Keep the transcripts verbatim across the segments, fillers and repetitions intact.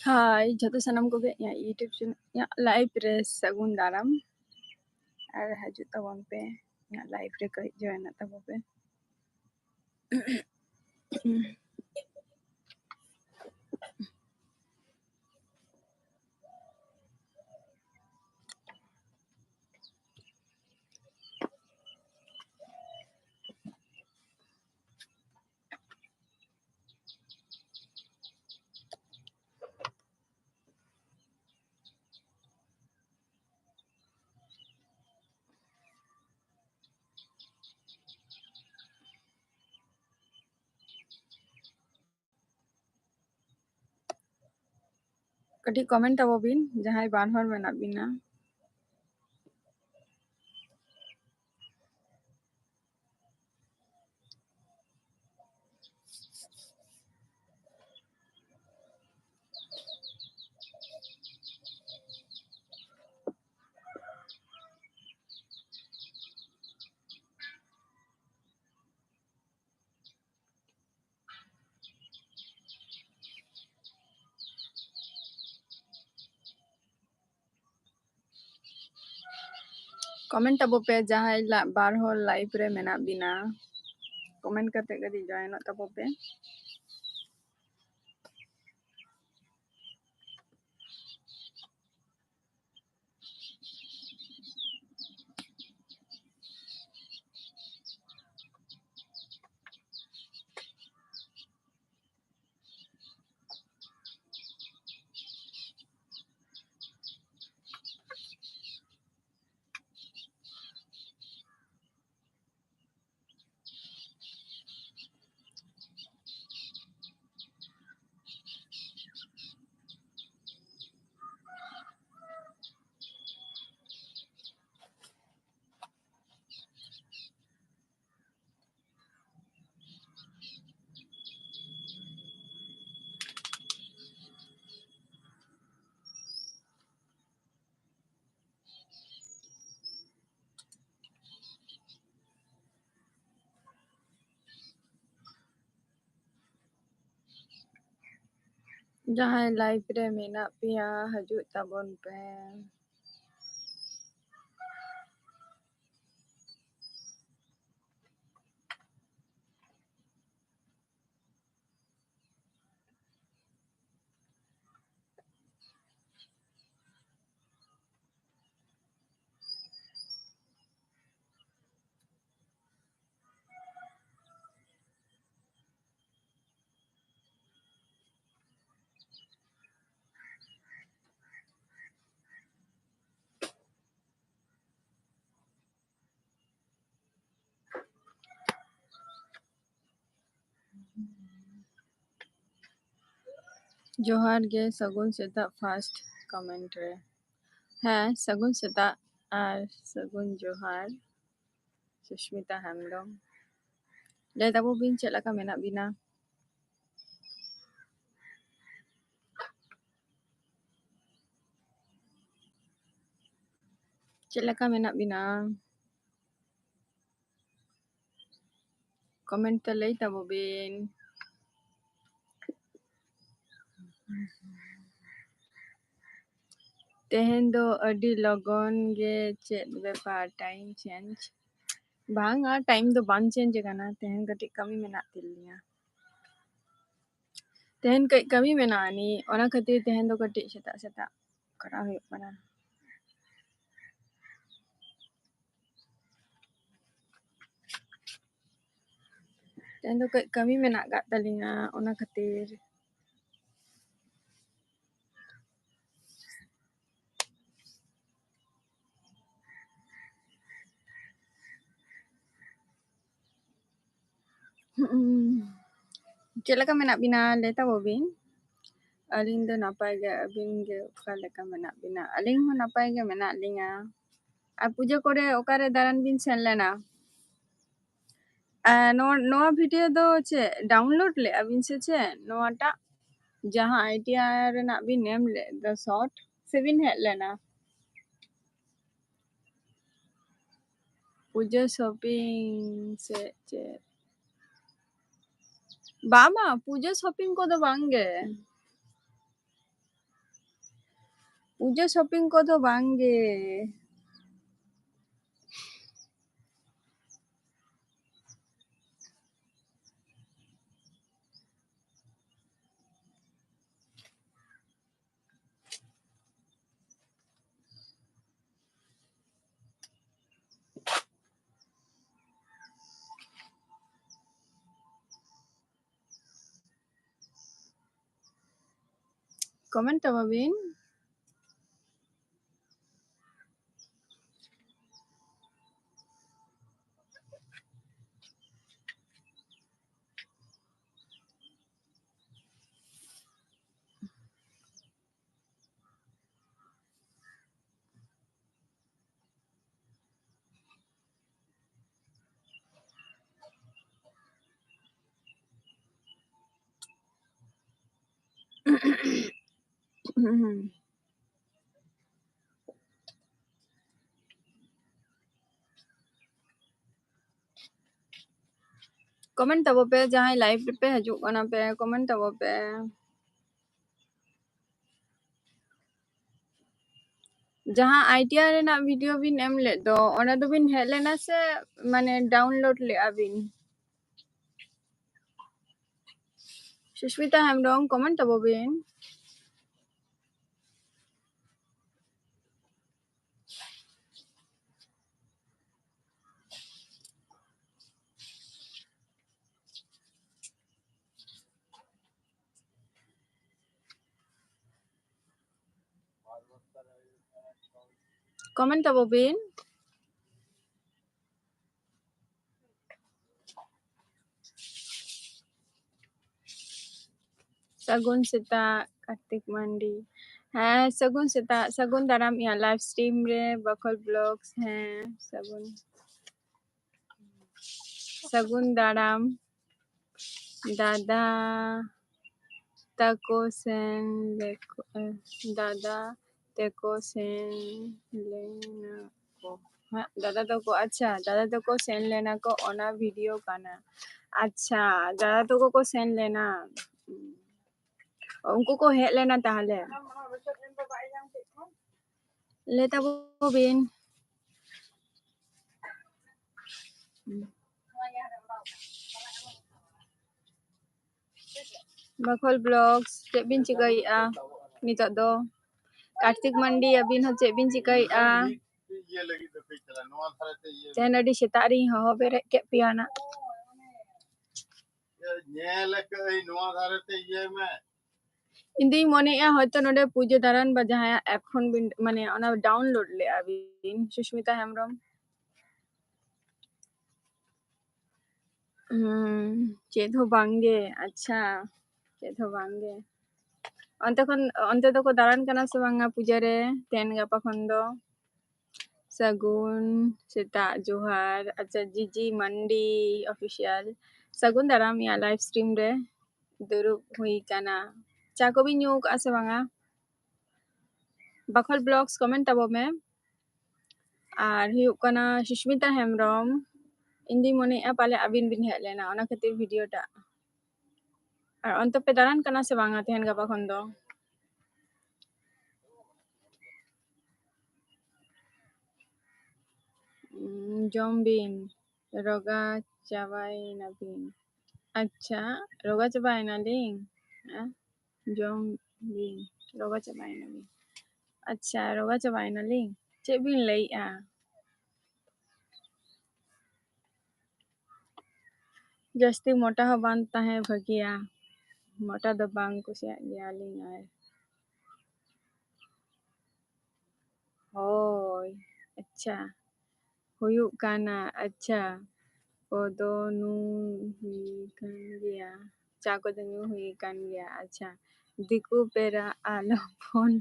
ᱦᱟᱭ ᱡᱷᱚᱛᱚ ᱥᱟᱱᱟᱢ ᱠᱚᱜᱮ ᱤᱧᱟᱹᱜ YouTube channel, ᱤᱧᱟᱹᱜ live ᱨᱮ ᱥᱟᱹᱜᱩᱱ ᱫᱟᱨᱟᱢ᱾ ᱟᱨ ᱦᱤᱡᱩᱜ ᱛᱟᱵᱚᱱ ᱯᱮ ᱤᱧᱟᱹᱜ live ᱨᱮ, ᱠᱟᱹᱡ join ᱚᱜ ᱛᱟᱵᱚ ᱯᱮ᱾ ᱠᱟᱹᱴᱤᱡ comment ᱛᱟᱵᱚ ᱵᱤᱱ, ᱡᱟᱦᱟᱸᱭ ᱵᱟᱨ ᱦᱚᱲ ᱢᱮᱱᱟᱜ ᱵᱤᱱᱟ᱾ Comment ᱛᱟᱵᱚ ᱯᱮ, ᱡᱟᱦᱟᱸᱭ ᱞᱟ-, ᱵᱟᱨ ᱦᱚᱲ live ᱨᱮ ᱢᱮᱱᱟᱜ ᱵᱤᱱᱟ, comment ᱠᱟᱛᱮ ᱠᱟᱹᱴᱤᱡ join ᱚᱜ ᱛᱟᱵᱚ ᱯᱮ᱾ ᱡᱟᱦᱟᱸᱭ live ᱨᱮ ᱢᱮᱱᱟᱜ ᱯᱮᱭᱟ, ᱦᱤᱡᱩᱜ ᱛᱟᱵᱚᱱ ᱯᱮ᱾ ᱡᱚᱦᱟᱨ ᱜᱮ, ᱥᱟᱹᱜᱩᱱ ᱥᱮᱛᱟᱜ first comment ᱨᱮ᱾ ᱦᱮᱸ, ᱥᱟᱹᱜᱩᱱ ᱥᱮᱛᱟᱜ ᱟᱨ ᱥᱟᱹᱜᱩᱱ ᱡᱚᱦᱟᱨ, ᱥᱩᱥᱢᱤᱛᱟ ᱦᱮᱢᱵᱨᱚᱢ᱾ ᱞᱟᱹᱭ ᱛᱟᱵᱚ ᱵᱤᱱ, ᱪᱮᱫ ᱞᱮᱠᱟ ᱢᱮᱱᱟᱜ ᱵᱤᱱᱟ? ᱪᱮᱫ ᱞᱮᱠᱟ ᱢᱮᱱᱟᱜ ᱵᱤᱱᱟ? Comment ᱛᱮ ᱞᱟᱹᱭ ᱛᱟᱵᱚ ᱵᱤᱱ᱾ ᱛᱮᱦᱮᱧ ᱫᱚ ᱟᱹᱰᱤ ᱞᱚᱜᱚᱱ ᱜᱮ, ᱪᱮᱫ ᱵᱮᱯᱟᱨ, time change? ᱵᱟᱝᱟ, time ᱫᱚ ᱵᱟᱝ change ᱟᱠᱟᱱᱟ, ᱛᱮᱦᱮᱧ ᱠᱟᱹᱴᱤᱡ ᱠᱟᱹᱢᱤ ᱢᱮᱱᱟᱜ ᱛᱟᱞᱤᱧᱟ᱾ ᱛᱮᱦᱮᱧ ᱠᱟᱹᱡ ᱠᱟᱹᱢᱤ ᱢᱮᱱᱟᱜ ᱟᱹᱱᱤᱡ, ᱚᱱᱟ ᱠᱷᱟᱹᱛᱤᱨ ᱛᱮᱦᱮᱧ ᱫᱚ ᱠᱟᱹᱴᱤᱡ ᱥᱮᱛᱟᱜ ᱥᱮᱛᱟᱜ ᱠᱚᱨᱟᱣ ᱦᱩᱭᱩᱜ ᱠᱟᱱᱟ᱾ ᱛᱮᱦᱮᱧ ᱫᱚ ᱠᱟᱹᱡ ᱠᱟᱹᱢᱤ ᱢᱮᱱᱟᱜ ᱟᱠᱟᱫ ᱛᱟᱹᱞᱤᱧᱟ, ᱚᱱᱟ ᱠᱷᱟᱹᱛᱤᱨ᱾ ᱦᱩᱸ᱾ ᱪᱮᱫ ᱞᱮᱠᱟ ᱢᱮᱱᱟᱜ ᱵᱤᱱᱟ? ᱞᱟᱹᱭ ᱛᱟᱵᱚ ᱵᱤᱱ᱾ ᱟᱹᱞᱤᱧ ᱫᱚ ᱱᱟᱯᱟᱭ ᱜᱮ, ᱟᱹᱵᱤᱱ ᱜᱮ ᱚᱠᱟ ᱞᱮᱠᱟ ᱢᱮᱱᱟᱜ ᱵᱤᱱᱟ? ᱟᱹᱞᱤᱧ ᱦᱚᱸ ᱱᱟᱯᱟᱭ ᱜᱮ ᱢᱮᱱᱟᱜ ᱞᱤᱧᱟ᱾ ᱟᱨ ᱯᱩᱡᱟᱹ ᱠᱚᱨᱮ ᱚᱠᱟᱨᱮ ᱫᱟᱬᱟᱱ ᱵᱤᱱ ᱥᱮᱱ ᱞᱮᱱᱟ? ᱟᱨ ᱱᱚᱣᱟ, ᱱᱚᱣᱟ video ᱫᱚ ᱪᱮᱫ download ᱞᱮᱫᱼᱟ ᱵᱤᱱ ᱥᱮ ᱪᱮᱫ? ᱱᱚᱣᱟᱴᱟᱜ ᱡᱟᱦᱟᱸ idea ᱨᱮᱱᱟᱜ ᱵᱤᱱ ᱮᱢ ᱞᱮᱫ ᱫᱚ short, ᱥᱮᱵᱤᱱ ᱦᱮᱡ ᱞᱮᱱᱟ? ᱯᱩᱡᱟᱹ shopping ᱥᱮ ᱪᱮᱫ? ᱵᱟᱝ, ᱵᱟᱝ, ᱯᱩᱡᱟᱹ shopping ᱠᱚᱫᱚ ᱵᱟᱝ ᱜᱮ᱾ ᱯᱩᱡᱟᱹ shopping ᱠᱚᱫᱚ ᱵᱟᱝ ᱜᱮ᱾ Comment ᱛᱟᱵᱚ ᱵᱤᱱ᱾ Comment ᱛᱟᱵᱚ ᱯᱮ, ᱡᱟᱦᱟᱸᱭ live ᱨᱮᱯᱮ ᱦᱤᱡᱩᱜ ᱠᱟᱱᱟ ᱯᱮ, comment ᱛᱟᱵᱚ ᱯᱮ᱾ ᱡᱟᱦᱟᱸ ᱟᱭᱴᱤᱭᱟ ᱨᱮᱱᱟᱜ video ᱵᱤᱱ ᱮᱢ ᱞᱮᱫ ᱫᱚ, ᱚᱸᱰᱮ ᱫᱚᱵᱤᱱ ᱦᱮᱡ ᱞᱮᱱᱟ ᱥᱮ ᱢᱟᱱᱮ download ᱞᱮᱫᱼᱟ ᱵᱤᱱ? ᱥᱩᱥᱢᱤᱛᱟ ᱦᱮᱢᱵᱨᱚᱢ, comment ᱛᱟᱵᱚ ᱵᱤᱱ᱾ Comment ᱛᱟᱵᱚ ᱵᱤᱱ᱾ ᱥᱟᱹᱜᱩᱱ ᱥᱮᱛᱟᱜ ᱠᱟᱨᱛᱤᱠ ᱢᱟᱱᱰᱤ᱾ ᱦᱮᱸ, ᱥᱟᱹᱜᱩᱱ ᱥᱮᱛᱟᱜ, ᱥᱟᱹᱜᱩᱱ ᱫᱟᱨᱟᱢ ᱤᱧᱟᱹᱜ live stream ᱨᱮ, ᱵᱟᱠᱷᱳᱞ vlogs᱾ ᱦᱮᱸ, ᱥᱟᱹᱜᱩᱱ, ᱥᱟᱹᱜᱩᱱ ᱫᱟᱨᱟᱢ᱾ ᱫᱟᱫᱟ ᱛᱟᱠᱚ ᱥᱮᱱ ᱞᱮᱠᱚ, ᱫᱟᱫᱟ ᱛᱮᱠᱚ ᱥᱮᱱ ᱞᱮᱱᱟ ᱠᱚ᱾ ᱦᱮᱸ, ᱫᱟᱫᱟ ᱛᱟᱠᱚ, ᱟᱪᱪᱷᱟ, ᱫᱟᱫᱟ ᱛᱟᱠᱚ ᱥᱮᱱ ᱞᱮᱱᱟ ᱠᱚ, ᱚᱱᱟ video ᱠᱟᱱᱟ᱾ ᱟᱪᱪᱷᱟ, ᱫᱟᱫᱟ ᱛᱟᱠᱚ ᱠᱚ ᱥᱮᱱ ᱞᱮᱱᱟ, ᱩᱱᱠᱩ ᱠᱚ ᱦᱮᱡ ᱞᱮᱱᱟ ᱛᱟᱦᱞᱮ᱾ ᱞᱟᱹᱭ ᱛᱟᱵᱚ ᱵᱤᱱ᱾ ᱵᱟᱠᱷᱳᱞ Vlogs, ᱪᱮᱫ ᱵᱤᱱ ᱪᱤᱠᱟᱹᱭᱮᱫᱼᱟ ᱱᱤᱛᱚᱜ ᱫᱚ? ᱠᱟᱨᱛᱤᱠ ᱢᱟᱱᱰᱤ, ᱟᱹᱵᱤᱱ ᱦᱚᱸ ᱪᱮᱫ ᱵᱤᱱ ᱪᱤᱠᱟᱹᱭᱮᱫᱼᱟ? ᱛᱮᱦᱮᱧ ᱟᱹᱰᱤ ᱥᱮᱛᱟᱜ ᱨᱤᱧ ᱦᱚᱦᱚ ᱵᱮᱨᱮᱫ ᱠᱮᱫ ᱯᱮᱭᱟ ᱱᱟᱜ᱾ ᱧᱮᱞ ᱟᱠᱟᱫᱟᱹᱧ, ᱱᱚᱣᱟ ᱫᱷᱟᱨᱮ ᱛᱮ ᱤᱭᱟᱹᱭ ᱢᱮ᱾ ᱤᱧ ᱫᱩᱧ ᱢᱚᱱᱮᱭᱮᱫᱼᱟ ᱦᱚᱭᱛᱚ ᱱᱚᱰᱮ ᱯᱩᱡᱟᱹ ᱫᱟᱨᱟᱱ ᱵᱟ ᱡᱟᱦᱟᱸᱭᱟᱜ app ᱠᱷᱚᱱ ᱵᱤᱱ, ᱢᱟᱱᱮ ᱚᱱᱟ download ᱞᱮᱫᱼᱟ ᱵᱤᱱ, ᱥᱩᱥᱢᱤᱛᱟ ᱦᱮᱢᱵᱨᱚᱢ᱾ ᱦᱩᱸ, ᱪᱮᱫ ᱦᱚᱸ ᱵᱟᱝᱜᱮ᱾ ᱟᱪᱪᱷᱟ, ᱪᱮᱫ ᱦᱚᱸ ᱵᱟᱝᱜᱮ᱾ ᱚᱱᱛᱮ ᱠᱷᱚᱱ, ᱚᱱᱛᱮ ᱫᱚᱠᱚ ᱫᱟᱬᱟᱱ ᱠᱟᱱᱟ ᱥᱮ ᱵᱟᱝᱟ ᱯᱩᱡᱟᱹ ᱨᱮ ᱛᱮᱦᱮᱧ ᱜᱟᱯᱟ ᱠᱷᱚᱱ ᱫᱚ? ᱥᱟᱹᱜᱩᱱ ᱥᱮᱛᱟᱜ ᱡᱚᱦᱟᱨ᱾ ᱟᱪᱪᱷᱟ, ᱡᱤᱡᱤ ᱢᱟᱱᱰᱤ Official, ᱥᱟᱹᱜᱩᱱ ᱫᱟᱨᱟᱢ ᱤᱧᱟᱹᱜ live stream ᱨᱮ᱾ ᱫᱩᱲᱩᱵ ᱦᱩᱭ ᱠᱟᱱᱟ᱾ ᱪᱟ ᱠᱚᱵᱤᱱ ᱧᱩ ᱟᱠᱟᱫᱼᱟ ᱥᱮ ᱵᱟᱝᱟ? ᱵᱟᱠᱷᱳᱞ Vlogs, comment ᱛᱟᱵᱚ ᱢᱮ᱾ ᱟᱨ ᱦᱩᱭᱩᱜ ᱠᱟᱱᱟ ᱥᱩᱥᱢᱤᱛᱟ ᱦᱮᱢᱵᱨᱚᱢ, ᱤᱧ ᱫᱩᱧ ᱢᱚᱱᱮᱭᱮᱫᱼᱟ ᱯᱟᱞᱮ ᱟᱹᱵᱤᱱ ᱵᱤᱱ ᱦᱮᱡ ᱞᱮᱱᱟ, ᱚᱱᱟ ᱠᱷᱟᱹᱛᱤᱨ video ᱴᱟᱜ᱾ ᱟᱨ ᱚᱱᱛᱮ ᱯᱮ ᱫᱟᱬᱟᱱ ᱠᱟᱱᱟ ᱥᱮ ᱵᱟᱝᱟ ᱛᱮᱦᱮᱧ ᱜᱟᱯᱟ ᱠᱷᱚᱱ ᱫᱚ? ᱩᱸ, ᱡᱚᱢ ᱵᱤᱱ, ᱨᱚᱜᱟ ᱪᱟᱵᱟᱭᱮᱱᱟᱵᱤᱱ᱾ ᱟᱪᱪᱷᱟ, ᱨᱚᱜᱟ ᱪᱟᱵᱟᱭᱮᱱᱟᱞᱤᱧ? ᱦᱮᱸ? ᱡᱚᱢ ᱵᱤᱱ, ᱨᱚᱜᱟ ᱪᱟᱵᱟᱭᱮᱱᱟᱵᱤᱱ᱾ ᱟᱪᱪᱷᱟ, ᱨᱚᱜᱟ ᱪᱟᱵᱟᱭᱮᱱᱟᱞᱤᱧ? ᱪᱮᱫ ᱵᱤᱱ ᱞᱟᱹᱭᱮᱜᱼᱟ? ᱡᱟᱹᱥᱛᱤ ᱢᱚᱴᱟ ᱦᱚᱸ ᱵᱟᱝ ᱛᱟᱦᱮᱸ ᱵᱷᱟᱹᱜᱤᱭᱟ᱾ ᱢᱚᱴᱟ ᱫᱚ ᱵᱟᱝ ᱠᱩᱥᱤᱭᱟᱜ ᱜᱮᱭᱟᱞᱤᱧ ᱟᱨ᱾ ᱦᱳᱭ, ᱟᱪᱪᱷᱟ, ᱦᱩᱭᱩᱜ ᱠᱟᱱᱟ᱾ ᱟᱪᱪᱷᱟ, ᱠᱚᱫᱚ ᱧᱩ ᱦᱩᱭ ᱠᱟᱱ ᱜᱮᱭᱟ, ᱪᱟ ᱠᱚᱫᱚ ᱧᱩ ᱦᱩᱭ ᱠᱟᱱ ᱜᱮᱭᱟ᱾ ᱟᱪᱪᱷᱟ, ᱫᱤᱠᱩ ᱯᱮᱲᱟ ᱟᱞᱚ ᱵᱚᱱ,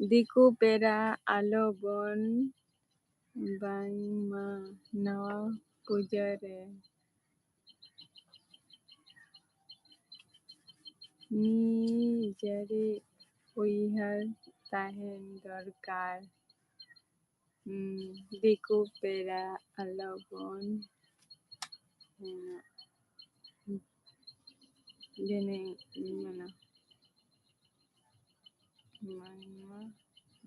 ᱫᱤᱠᱩ ᱯᱮᱲᱟ ᱟᱞᱚ ᱵᱚᱱ ᱵᱟᱝᱢᱟ ᱱᱚᱣᱟ ᱯᱩᱡᱟᱹ ᱨᱮ ᱱᱤᱡᱮᱨᱤᱡ ᱩᱭᱦᱟᱹᱨ ᱛᱟᱦᱮᱱ ᱫᱚᱨᱠᱟᱨ᱾ ᱦᱩᱸ, ᱫᱤᱠᱩ ᱯᱮᱲᱟ ᱟᱞᱚᱵᱚᱱ ᱦᱮᱱᱟᱜ ᱡᱮᱱᱮ ᱢᱮᱱᱟ ᱢᱟᱱᱣᱟ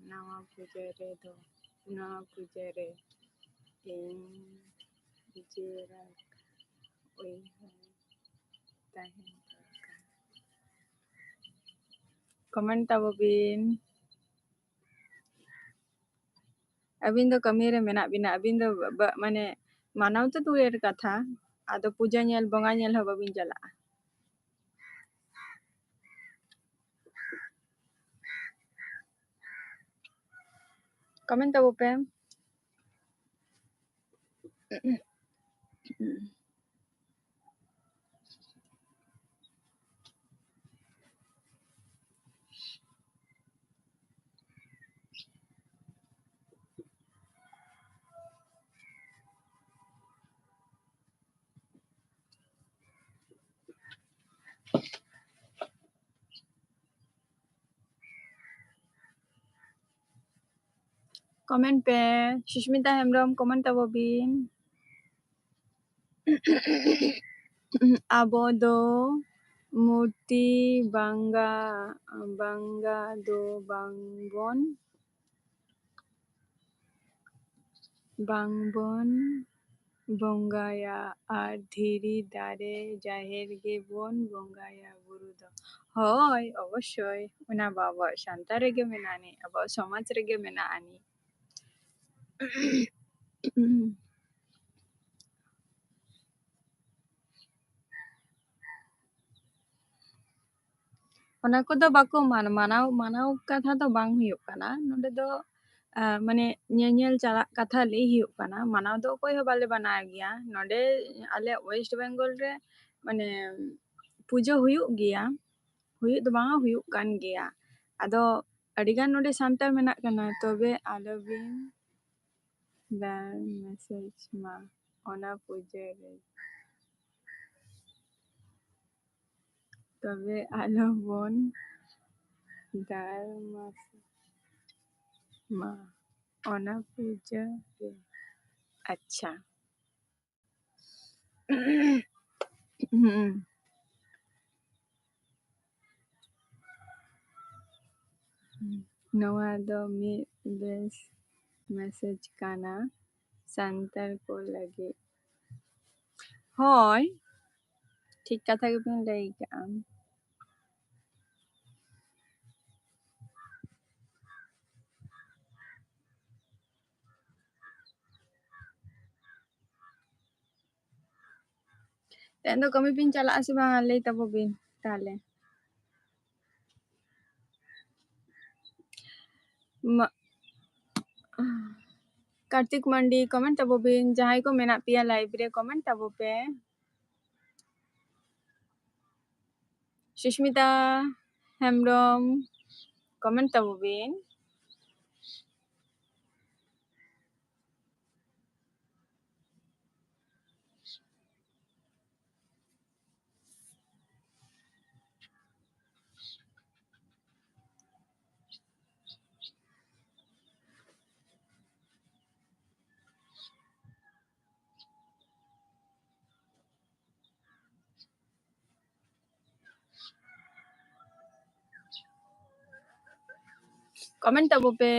ᱱᱟᱣᱟ ᱯᱩᱡᱟᱹ ᱨᱮᱫᱚ, ᱱᱟᱣᱟ ᱯᱩᱡᱟᱹ ᱨᱮ ᱤᱧ ᱡᱮᱨᱟᱠ ᱩᱭᱦᱟᱹᱨ ᱛᱟᱦᱮᱸ ᱫᱚᱨᱠᱟᱨ᱾ ᱠᱚᱢᱮᱱᱴ ᱛᱟᱵᱚ ᱵᱤᱱ᱾ ᱟᱹᱵᱤᱱ ᱫᱚ ᱠᱟᱹᱢᱤ ᱨᱮ ᱢᱮᱱᱟᱜ ᱵᱤᱱᱟ, ᱟᱹᱵᱤᱱ ᱫᱚ ᱵᱟ-, ᱢᱟᱱᱮ ᱢᱟᱱᱟᱣ ᱛᱚ ᱫᱩᱨᱮᱨ ᱠᱟᱛᱷᱟ, ᱟᱫᱚ ᱯᱩᱡᱟᱹ ᱧᱮᱞ, ᱵᱚᱸᱜᱟ ᱧᱮᱞ ᱦᱚᱸ ᱵᱟᱹᱵᱤᱱ ᱪᱟᱞᱟᱜᱼᱟ᱾ ᱠᱚᱢᱮᱱᱴ ᱛᱟᱵᱚ ᱯᱮ᱾ ᱠᱚᱢᱮᱱᱴ ᱯᱮ, ᱥᱩᱥᱢᱤᱛᱟ ᱦᱮᱢᱵᱨᱚᱢ, ᱠᱚᱢᱮᱱᱴ ᱛᱟᱵᱚ ᱵᱤᱱ᱾ ᱟᱵᱚ ᱫᱚ ᱢᱩᱨᱛᱤ ᱵᱟᱝᱜᱟ, ᱵᱟᱝᱜᱟ ᱫᱚ ᱵᱟᱝᱵᱚᱱ, ᱵᱟᱝᱵᱚᱱ ᱵᱚᱸᱜᱟᱭᱟ, ᱟᱨ ᱫᱷᱤᱨᱤ ᱫᱟᱨᱮ ᱡᱟᱦᱮᱨ ᱜᱮᱵᱚᱱ ᱵᱚᱸᱜᱟᱭᱟ ᱵᱩᱨᱩ ᱫᱚ᱾ ᱦᱳᱭ, ᱚᱵᱚᱥᱥᱳᱭ, ᱚᱱᱟ ᱢᱟ ᱟᱵᱚᱣᱟᱜ ᱥᱟᱱᱛᱟᱲ ᱨᱮᱜᱮ ᱢᱮᱱᱟᱜ ᱟᱹᱱᱤᱡ, ᱟᱵᱚᱣᱟᱜ ᱥᱚᱢᱟᱡᱽ ᱨᱮᱜᱮ ᱢᱮᱱᱟᱜ ᱟᱹᱱᱤᱡ᱾ ᱚᱱᱟ ᱠᱚᱫᱚ ᱵᱟᱠᱚ ᱢᱟᱱ-, ᱢᱟᱱᱟᱣ, ᱢᱟᱱᱟᱣ ᱠᱟᱛᱷᱟ ᱫᱚ ᱵᱟᱝ ᱦᱩᱭᱩᱜ ᱠᱟᱱᱟ᱾ ᱱᱚᱰᱮ ᱫᱚ, ᱟ, ᱢᱟᱱᱮ ᱧᱮᱧᱮᱞ ᱪᱟᱞᱟᱜ ᱠᱟᱛᱷᱟ ᱞᱟᱹᱭ ᱦᱩᱭᱩᱜ ᱠᱟᱱᱟ᱾ ᱢᱟᱱᱟᱣ ᱫᱚ ᱚᱠᱚᱭ ᱦᱚᱸ ᱵᱟᱞᱮ ᱢᱟᱱᱟᱣ ᱜᱮᱭᱟ᱾ ᱱᱚᱰᱮ ᱟᱞᱮ West Bengal ᱨᱮ ᱢᱟᱱᱮ ᱯᱩᱡᱟᱹ ᱦᱩᱭᱩᱜ ᱜᱮᱭᱟ, ᱦᱩᱭᱩᱜ ᱫᱚ ᱵᱟᱝᱟ, ᱦᱩᱭᱩᱜ ᱠᱟᱱ ᱜᱮᱭᱟ᱾ ᱟᱫᱚ ᱟᱹᱰᱤᱜᱟᱱ ᱱᱚᱰᱮ ᱥᱟᱱᱛᱟᱲ ᱢᱮᱱᱟᱜ ᱠᱟᱱᱟ, ᱛᱚᱵᱮ ᱟᱞᱚᱵᱤᱱ ᱫᱟᱞ ᱢᱮᱥᱮᱡᱽ ᱢᱟ ᱚᱱᱟ ᱯᱩᱡᱟᱹ ᱨᱮ᱾ ᱛᱚᱵᱮ ᱟᱞᱚᱵᱚᱱ ᱫᱟᱞ ᱢᱮᱥᱮᱡᱽ ᱢᱟ ᱚᱱᱟ ᱯᱩᱡᱟᱹ ᱨᱮ᱾ ᱟᱪᱪᱷᱟ᱾ ᱦᱩᱸ᱾ ᱦᱩᱸ᱾ ᱱᱚᱣᱟ ᱫᱚ ᱢᱤᱫ ᱵᱮᱥ ᱢᱮᱥᱮᱡᱽ ᱠᱟᱱᱟ ᱥᱟᱱᱛᱟᱲ ᱠᱚ ᱞᱟᱹᱜᱤᱫ᱾ ᱦᱳᱭ, ᱴᱷᱤᱠ ᱠᱟᱛᱷᱟ ᱜᱮᱵᱤᱱ ᱞᱟᱹᱭ ᱠᱟᱜᱼᱟ᱾ ᱛᱮᱦᱮᱧ ᱫᱚ ᱠᱟᱹᱢᱤ ᱵᱤᱱ ᱪᱟᱞᱟᱜᱼᱟ ᱥᱮ ᱵᱟᱝ? ᱞᱟᱹᱭ ᱛᱟᱵᱚ ᱵᱤᱱ ᱛᱟᱦᱞᱮ᱾ ᱢᱟ-, ᱠᱟᱨᱛᱤᱠ ᱢᱟᱱᱰᱤ, comment ᱛᱟᱵᱚ ᱵᱤᱱ᱾ ᱡᱟᱦᱟᱸᱭ ᱠᱚ ᱢᱮᱱᱟᱜ ᱯᱮᱭᱟ live ᱨᱮ, comment ᱛᱟᱵᱚ ᱯᱮ᱾ ᱥᱩᱥᱢᱤᱛᱟ ᱦᱮᱢᱵᱨᱚᱢ, comment ᱛᱟᱵᱚ ᱵᱤᱱ᱾ Comment ᱛᱟᱵᱚ ᱯᱮ᱾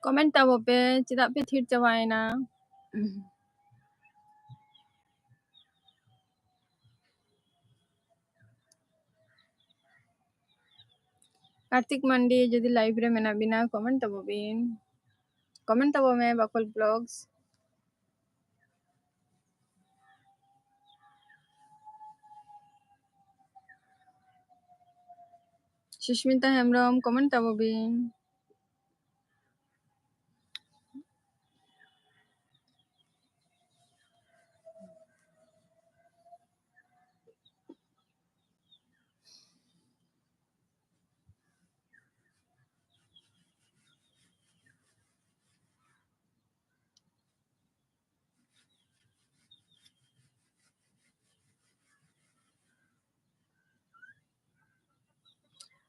Comment ᱛᱟᱵᱚ ᱯᱮ, ᱪᱮᱫᱟᱜ ᱯᱮ ᱛᱷᱤᱨ ᱪᱟᱵᱟᱭᱮᱱᱟ? ᱠᱟᱨᱛᱤᱠ ᱢᱟᱱᱰᱤ, ᱡᱩᱫᱤ live ᱨᱮ ᱢᱮᱱᱟᱜ ᱵᱤᱱᱟ, comment ᱛᱟᱵᱚ ᱵᱤᱱ, comment ᱛᱟᱵᱚ ᱢᱮ, ᱵᱟᱠᱚᱞ Vlogs᱾ ᱥᱩᱥᱢᱤᱛᱟ ᱦᱮᱢᱵᱨᱚᱢ, comment ᱛᱟᱵᱚ ᱵᱤᱱ᱾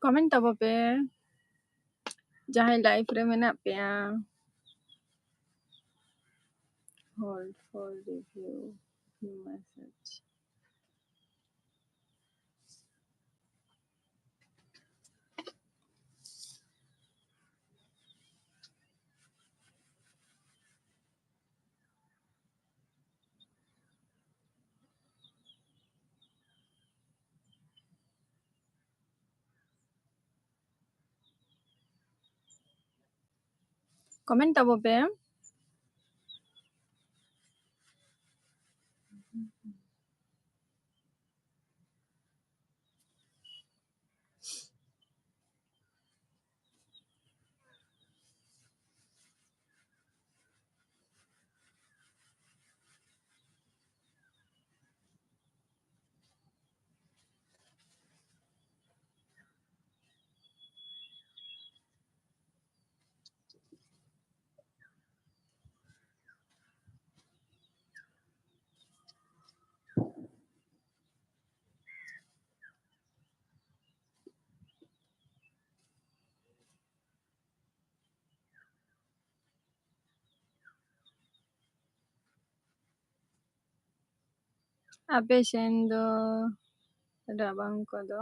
Comment ᱛᱟᱵᱚ ᱯᱮ, ᱡᱟᱦᱟᱸᱭ live ᱨᱮ ᱢᱮᱱᱟᱜ ᱯᱮᱭᱟ᱾ Hold for review, new message. Comment ᱛᱟᱵᱚ ᱯᱮ᱾ ᱟᱯᱮ ᱥᱮᱱ ᱫᱚ ᱨᱟᱵᱟᱝ ᱠᱚᱫᱚ?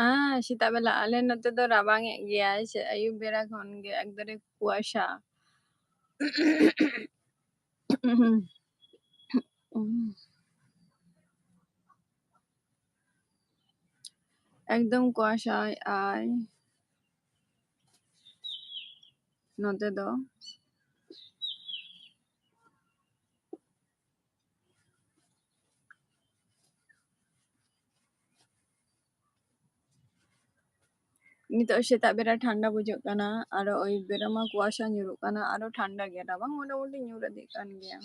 ᱟᱸ, ᱥᱮᱛᱟᱜ ᱵᱮᱞᱟ ᱟᱞᱮ ᱱᱚᱛᱮ ᱫᱚ ᱨᱟᱵᱟᱝ ᱮᱫ ᱜᱮᱭᱟᱭ, ᱥᱮ ᱟᱹᱭᱩᱵ ᱵᱮᱲᱟ ᱠᱷᱚᱱ ᱜᱮ ᱮᱠᱫᱚᱢᱮ ᱠᱩᱣᱟᱥᱟ᱾ ᱮᱠᱫᱚᱢ ᱠᱩᱣᱟᱥᱟᱭ ᱟᱭ ᱱᱚᱛᱮ ᱫᱚ᱾ ᱱᱤᱛᱚᱜ ᱥᱮᱛᱟᱜ ᱵᱮᱲᱟ ᱴᱷᱟᱱᱰᱟ ᱵᱩᱡᱷᱟᱹᱜ ᱠᱟᱱᱟ, ᱟᱨᱚ ᱟᱹᱭᱩᱵ ᱵᱮᱲᱟ ᱢᱟ ᱠᱩᱣᱟᱥᱟ ᱧᱩᱨᱩᱜ ᱠᱟᱱᱟ, ᱟᱨᱚ ᱴᱷᱟᱱᱰᱟ ᱜᱮ, ᱨᱟᱵᱟᱝ ᱢᱚᱴᱟᱢᱩᱴᱤ ᱧᱩᱨ ᱤᱫᱤᱜ ᱠᱟᱱ ᱜᱮᱭᱟ᱾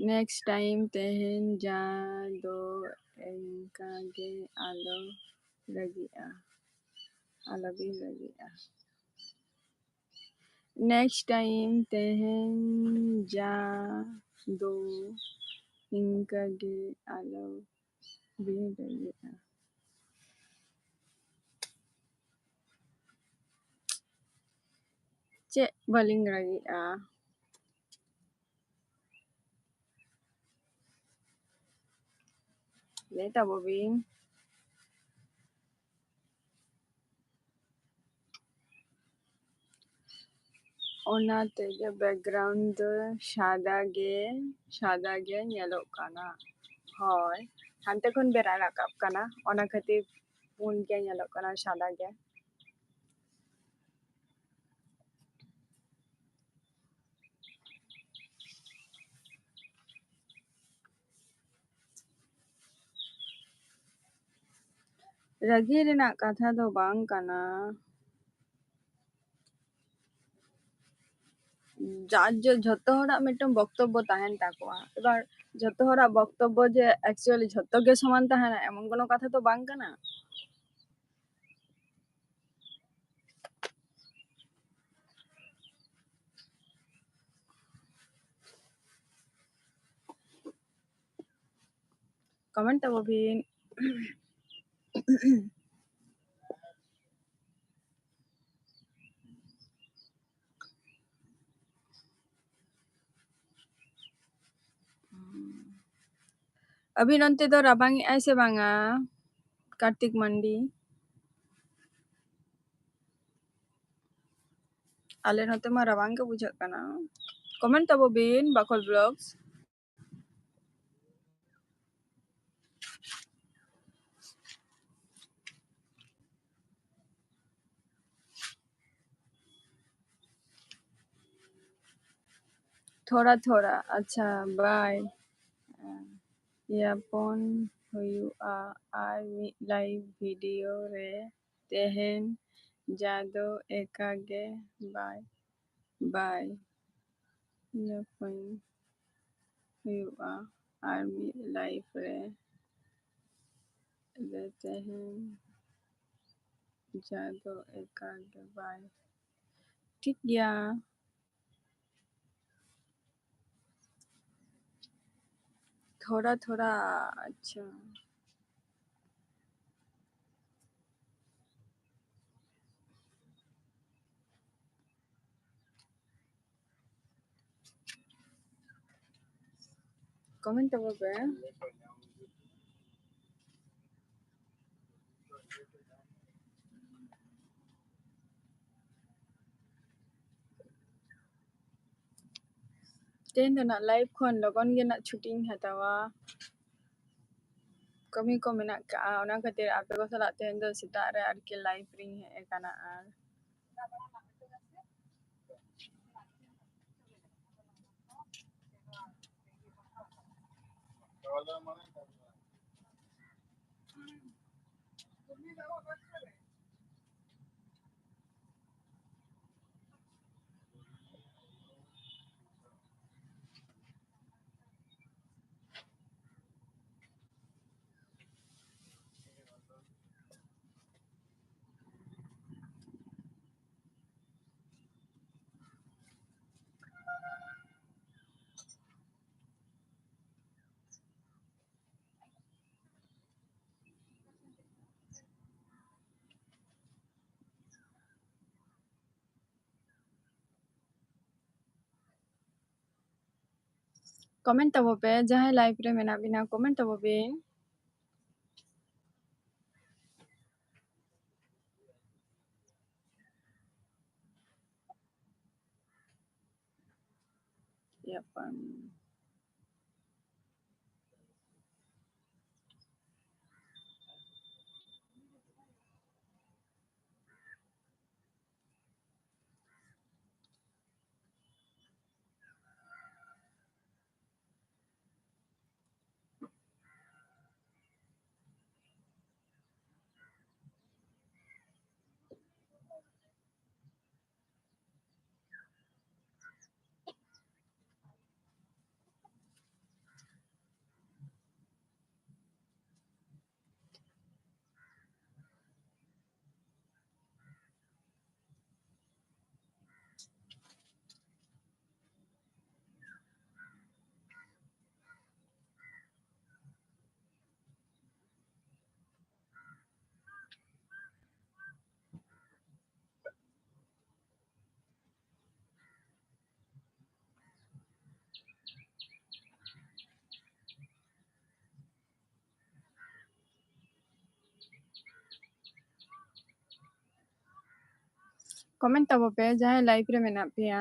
Next time ᱛᱮᱦᱮᱧ ᱡᱟ ᱫᱚ ᱮᱱᱠᱟ ᱜᱮ ᱟᱞᱚ ᱨᱟᱹᱜᱤᱜᱼᱟ, ᱟᱞᱚᱵᱤᱱ ᱨᱟᱹᱜᱤᱜᱼᱟ᱾ Next time ᱛᱮᱦᱮᱧ ᱡᱟ ᱫᱚ ᱤᱱᱠᱟᱹ ᱜᱮ ᱟᱞᱚ ᱵᱤᱱ ᱨᱟᱹᱜᱤᱜᱼᱟ᱾ ᱪᱮᱫ ᱵᱟᱹᱞᱤᱧ ᱨᱟᱹᱜᱤᱜᱼᱟ? ᱞᱟᱹᱭ ᱛᱟᱵᱚ ᱵᱤᱱ᱾ ᱚᱱᱟ ᱛᱮᱜᱮ background ᱫᱚ ᱥᱟᱫᱟ ᱜᱮ, ᱥᱟᱫᱟ ᱜᱮ ᱧᱮᱞᱚᱜ ᱠᱟᱱᱟ᱾ ᱦᱳᱭ, ᱦᱟᱱᱛᱮ ᱠᱷᱚᱱ ᱵᱮᱲᱟ ᱨᱟᱠᱟᱵ ᱠᱟᱱᱟ, ᱚᱱᱟ ᱠᱷᱟᱹᱛᱤᱨ ᱯᱩᱸᱰ ᱜᱮ ᱧᱮᱞᱚᱜ ᱠᱟᱱᱟ, ᱥᱟᱫᱟ ᱜᱮ᱾ ᱨᱟᱹᱜᱤ ᱨᱮᱱᱟᱜ ᱠᱟᱛᱷᱟ ᱫᱚ ᱵᱟᱝ ᱠᱟᱱᱟ᱾ ᱡᱟᱨ ᱡᱚ-, ᱡᱷᱚᱛᱚ ᱦᱚᱲᱟᱜ ᱢᱤᱫᱴᱟᱝ ᱵᱚᱠᱛᱚᱵᱵᱚ ᱛᱟᱦᱮᱱ ᱛᱟᱠᱚᱣᱟ᱾ ᱮᱵᱟᱨ ᱡᱷᱚᱛᱚ ᱦᱚᱲᱟᱜ ᱵᱚᱠᱛᱚᱵᱵᱚ ᱡᱮ actually ᱡᱷᱚᱛᱚ ᱜᱮ ᱥᱚᱢᱟᱱ ᱛᱟᱦᱮᱱᱟ, ᱮᱢᱚᱱ ᱠᱳᱱᱳ ᱠᱟᱛᱷᱟ ᱫᱚ ᱵᱟᱝ ᱠᱟᱱᱟ᱾ Comment ᱛᱟᱵᱚ ᱵᱤᱱ᱾ ᱟᱹᱵᱤᱱ ᱚᱱᱛᱮ ᱫᱚ ᱨᱟᱵᱟᱝ ᱮᱜᱼᱟᱭ ᱥᱮ ᱵᱟᱝᱟ, ᱠᱟᱨᱛᱤᱠ ᱢᱟᱱᱰᱤ? ᱟᱞᱮ ᱱᱚᱛᱮ ᱢᱟ ᱨᱟᱵᱟᱝ ᱜᱮ ᱵᱩᱡᱷᱟᱹᱜ ᱠᱟᱱᱟ᱾ Comment ᱛᱟᱵᱚ ᱵᱤᱱ, ᱵᱟᱠᱷᱳᱞ Vlogs᱾ ᱛᱷᱚᱲᱟ ᱛᱷᱚᱲᱟ᱾ ᱟᱪᱪᱷᱟ, bye᱾ ᱧᱟᱯᱟᱢ ᱦᱩᱭᱩᱜᱼᱟ ᱟᱨ ᱢᱤᱫ live video ᱨᱮ᱾ ᱛᱮᱦᱮᱧ ᱡᱟ ᱫᱚ ᱮᱠᱟ ᱜᱮ᱾ Bye, bye᱾ ᱧᱟᱯᱟᱢ ᱦᱩᱭᱩᱜᱼᱟ ᱟᱨ ᱢᱤᱫ live ᱨᱮ᱾ ᱛᱮᱦᱮᱧ ᱡᱟ ᱫᱚ ᱮᱠᱟ ᱜᱮ᱾ Bye᱾ ᱴᱷᱤᱠ ᱜᱮᱭᱟ᱾ ᱛᱷᱚᱲᱟ ᱛᱷᱚᱲᱟ, ᱟᱪᱪᱷᱟ᱾ Comment ᱛᱟᱵᱚ ᱯᱮ᱾ ᱛᱮᱦᱮᱧ ᱫᱚ ᱱᱟᱜ live ᱠᱷᱚᱱ ᱞᱚᱜᱚᱱ ᱜᱮ ᱱᱟᱜ ᱪᱷᱩᱴᱤᱧ ᱦᱟᱛᱟᱣᱟ᱾ ᱠᱟᱹᱢᱤ ᱠᱚ ᱢᱮᱱᱟᱜ ᱠᱟᱜᱼᱟ, ᱚᱱᱟ ᱠᱷᱟᱹᱛᱤᱨ ᱟᱯᱮ ᱠᱚ ᱥᱟᱞᱟᱜ ᱛᱮᱦᱮᱧ ᱫᱚ ᱥᱮᱛᱟᱜ ᱨᱮ ᱟᱨᱠᱤ live ᱨᱤᱧ ᱦᱮᱡ ᱟᱠᱟᱱᱟ᱾ ᱟᱨ Comment ᱛᱟᱵᱚ ᱯᱮ, ᱡᱟᱦᱟᱸᱭ live ᱨᱮ ᱢᱮᱱᱟᱜ ᱵᱤᱱᱟ, comment ᱛᱟᱵᱚ ᱵᱤᱱ᱾ Yep, um, ᱠᱚᱢᱮᱱᱴ ᱛᱟᱵᱚ ᱯᱮ ᱡᱟᱦᱟᱸᱭ ᱞᱟᱭᱤᱵᱷ ᱨᱮ ᱢᱮᱱᱟᱜ ᱯᱮᱭᱟ᱾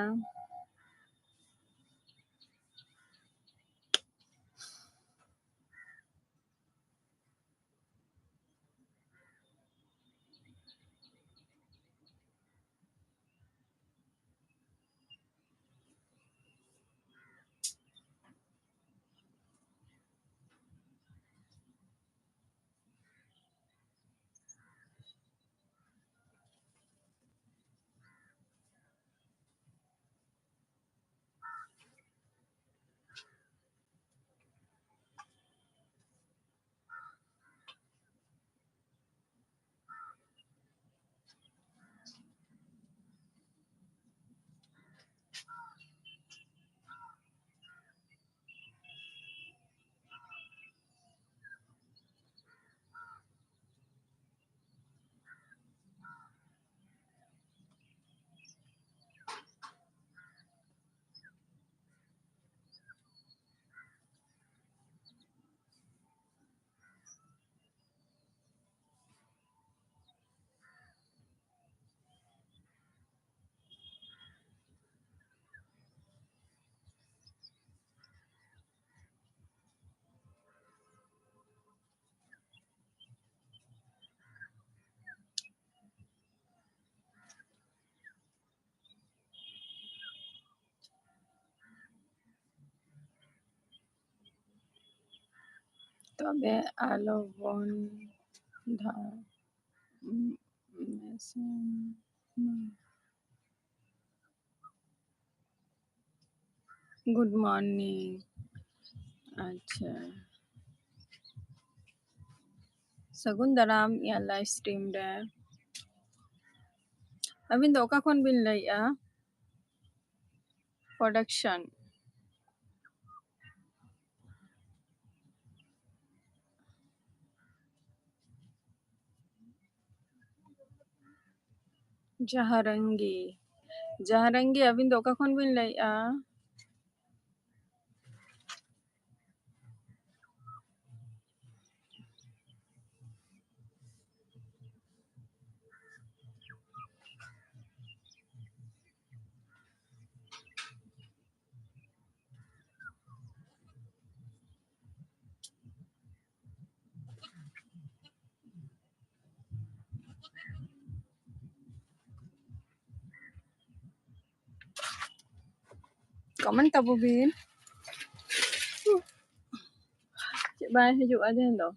ᱛᱚᱵᱮ ᱟᱞᱚᱵᱚᱱ ᱫᱷᱟ-, ᱢᱮᱥᱟ ᱢᱟ᱾ Good morning. ᱟᱪᱪᱷᱟ, ᱥᱟᱹᱜᱩᱱ ᱫᱟᱨᱟᱢ ᱤᱧᱟᱹᱜ ᱞᱟᱭᱤᱵᱷ ᱥᱴᱨᱤᱢ ᱨᱮ᱾ ᱟᱹᱵᱤᱱ ᱫᱚ ᱚᱠᱟ ᱠᱷᱚᱱ ᱵᱤᱱ ᱞᱟᱹᱭᱮᱜᱼᱟ? ᱯᱨᱚᱰᱟᱠᱥᱚᱱ᱾ ᱡᱟᱦᱟᱨᱟᱝᱜᱤ, ᱡᱟᱦᱟᱨᱟᱝᱜᱤ, ᱟᱹᱵᱤᱱ ᱫᱚ ᱚᱠᱟ ᱠᱷᱚᱱ ᱵᱤᱱ ᱞᱟᱹᱭᱮᱜᱼᱟ? comment ᱛᱟᱵᱚ ᱵᱤᱱ᱾ ᱪᱮᱫ ᱵᱟᱭ ᱦᱤᱡᱩᱜᱼᱟ ᱡᱟᱦᱟᱸ ᱫᱚ?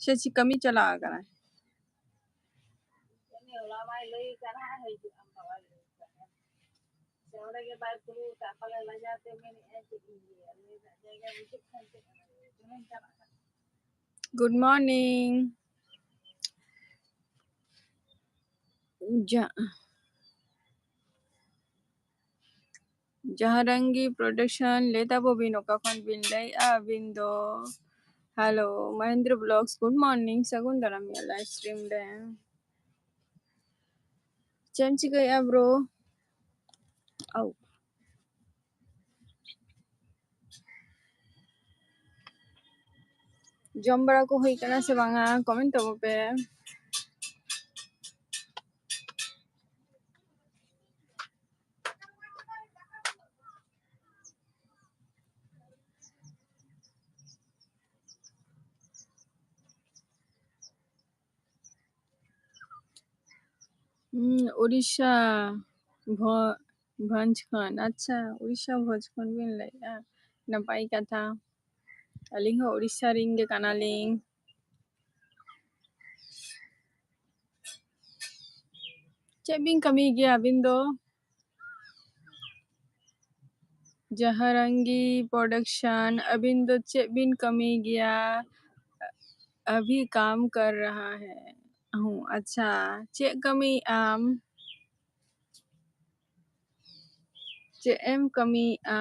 ᱥᱮ ᱪᱮᱫ ᱠᱟᱹᱢᱤ ᱪᱟᱞᱟᱣ ᱟᱠᱟᱱᱟᱭ? Good morning. ᱡᱟ-, ᱡᱟᱦᱟᱸ ᱨᱟᱝᱜᱤ production ᱞᱟᱹᱭ ᱛᱟᱵᱚ ᱵᱤᱱ, ᱚᱠᱟ ᱠᱷᱚᱱ ᱵᱤᱱ ᱞᱟᱹᱭᱮᱜᱼᱟ ᱟᱹᱵᱤᱱ ᱫᱚ? Hello, Mahindra vlogs, good morning, ᱥᱟᱹᱜᱩᱱ ᱫᱟᱨᱟᱢ ᱢᱮᱭᱟ live stream ᱨᱮ᱾ ᱪᱮᱫ ᱮᱢ ᱪᱤᱠᱟᱹᱭᱮᱜᱼᱟ bro? ᱟᱣ᱾ ᱡᱚᱢ ᱵᱟᱲᱟ ᱠᱚ ᱦᱩᱭ ᱠᱟᱱᱟ ᱥᱮ ᱵᱟᱝᱟ? Comment ᱛᱟᱵᱚ ᱯᱮ᱾ ᱦᱩᱸ, ᱩᱲᱤᱥᱥᱟ, ᱵᱷᱚ-, ᱵᱷᱚᱸᱡᱽ ᱠᱷᱚᱱ᱾ ᱟᱪᱪᱷᱟ, ᱩᱲᱤᱥᱥᱟ ᱵᱷᱚᱸᱡᱽ ᱠᱷᱚᱱ ᱵᱤᱱ ᱞᱟᱹᱭᱮᱜᱼᱟ, ᱱᱟᱯᱟᱭ ᱠᱟᱛᱷᱟ᱾ ᱟᱹᱞᱤᱧ ᱦᱚᱸ ᱩᱲᱤᱥᱥᱟ ᱨᱮᱱ ᱜᱮ ᱠᱟᱱᱟᱞᱤᱧ᱾ ᱪᱮᱫ ᱵᱤᱱ ᱠᱟᱹᱢᱤ ᱜᱮᱭᱟ ᱟᱹᱵᱤᱱ ᱫᱚ? ᱡᱟᱦᱟᱨᱟᱝᱜᱤ production, ᱟᱹᱵᱤᱱ ᱫᱚ ᱪᱮᱫ ᱵᱤᱱ ᱠᱟᱹᱢᱤ ᱜᱮᱭᱟ? ᱟᱵᱷᱤ ᱠᱟᱢ ᱠᱟᱨ ᱨᱟᱦᱟ ᱦᱮ ᱦᱩᱸ᱾ ᱟᱪᱪᱷᱟ, ᱪᱮᱫ ᱠᱟᱹᱢᱤ ᱟᱢ? ᱪᱮᱫ ᱮᱢ ᱠᱟᱹᱢᱤᱭᱮᱫᱼᱟ?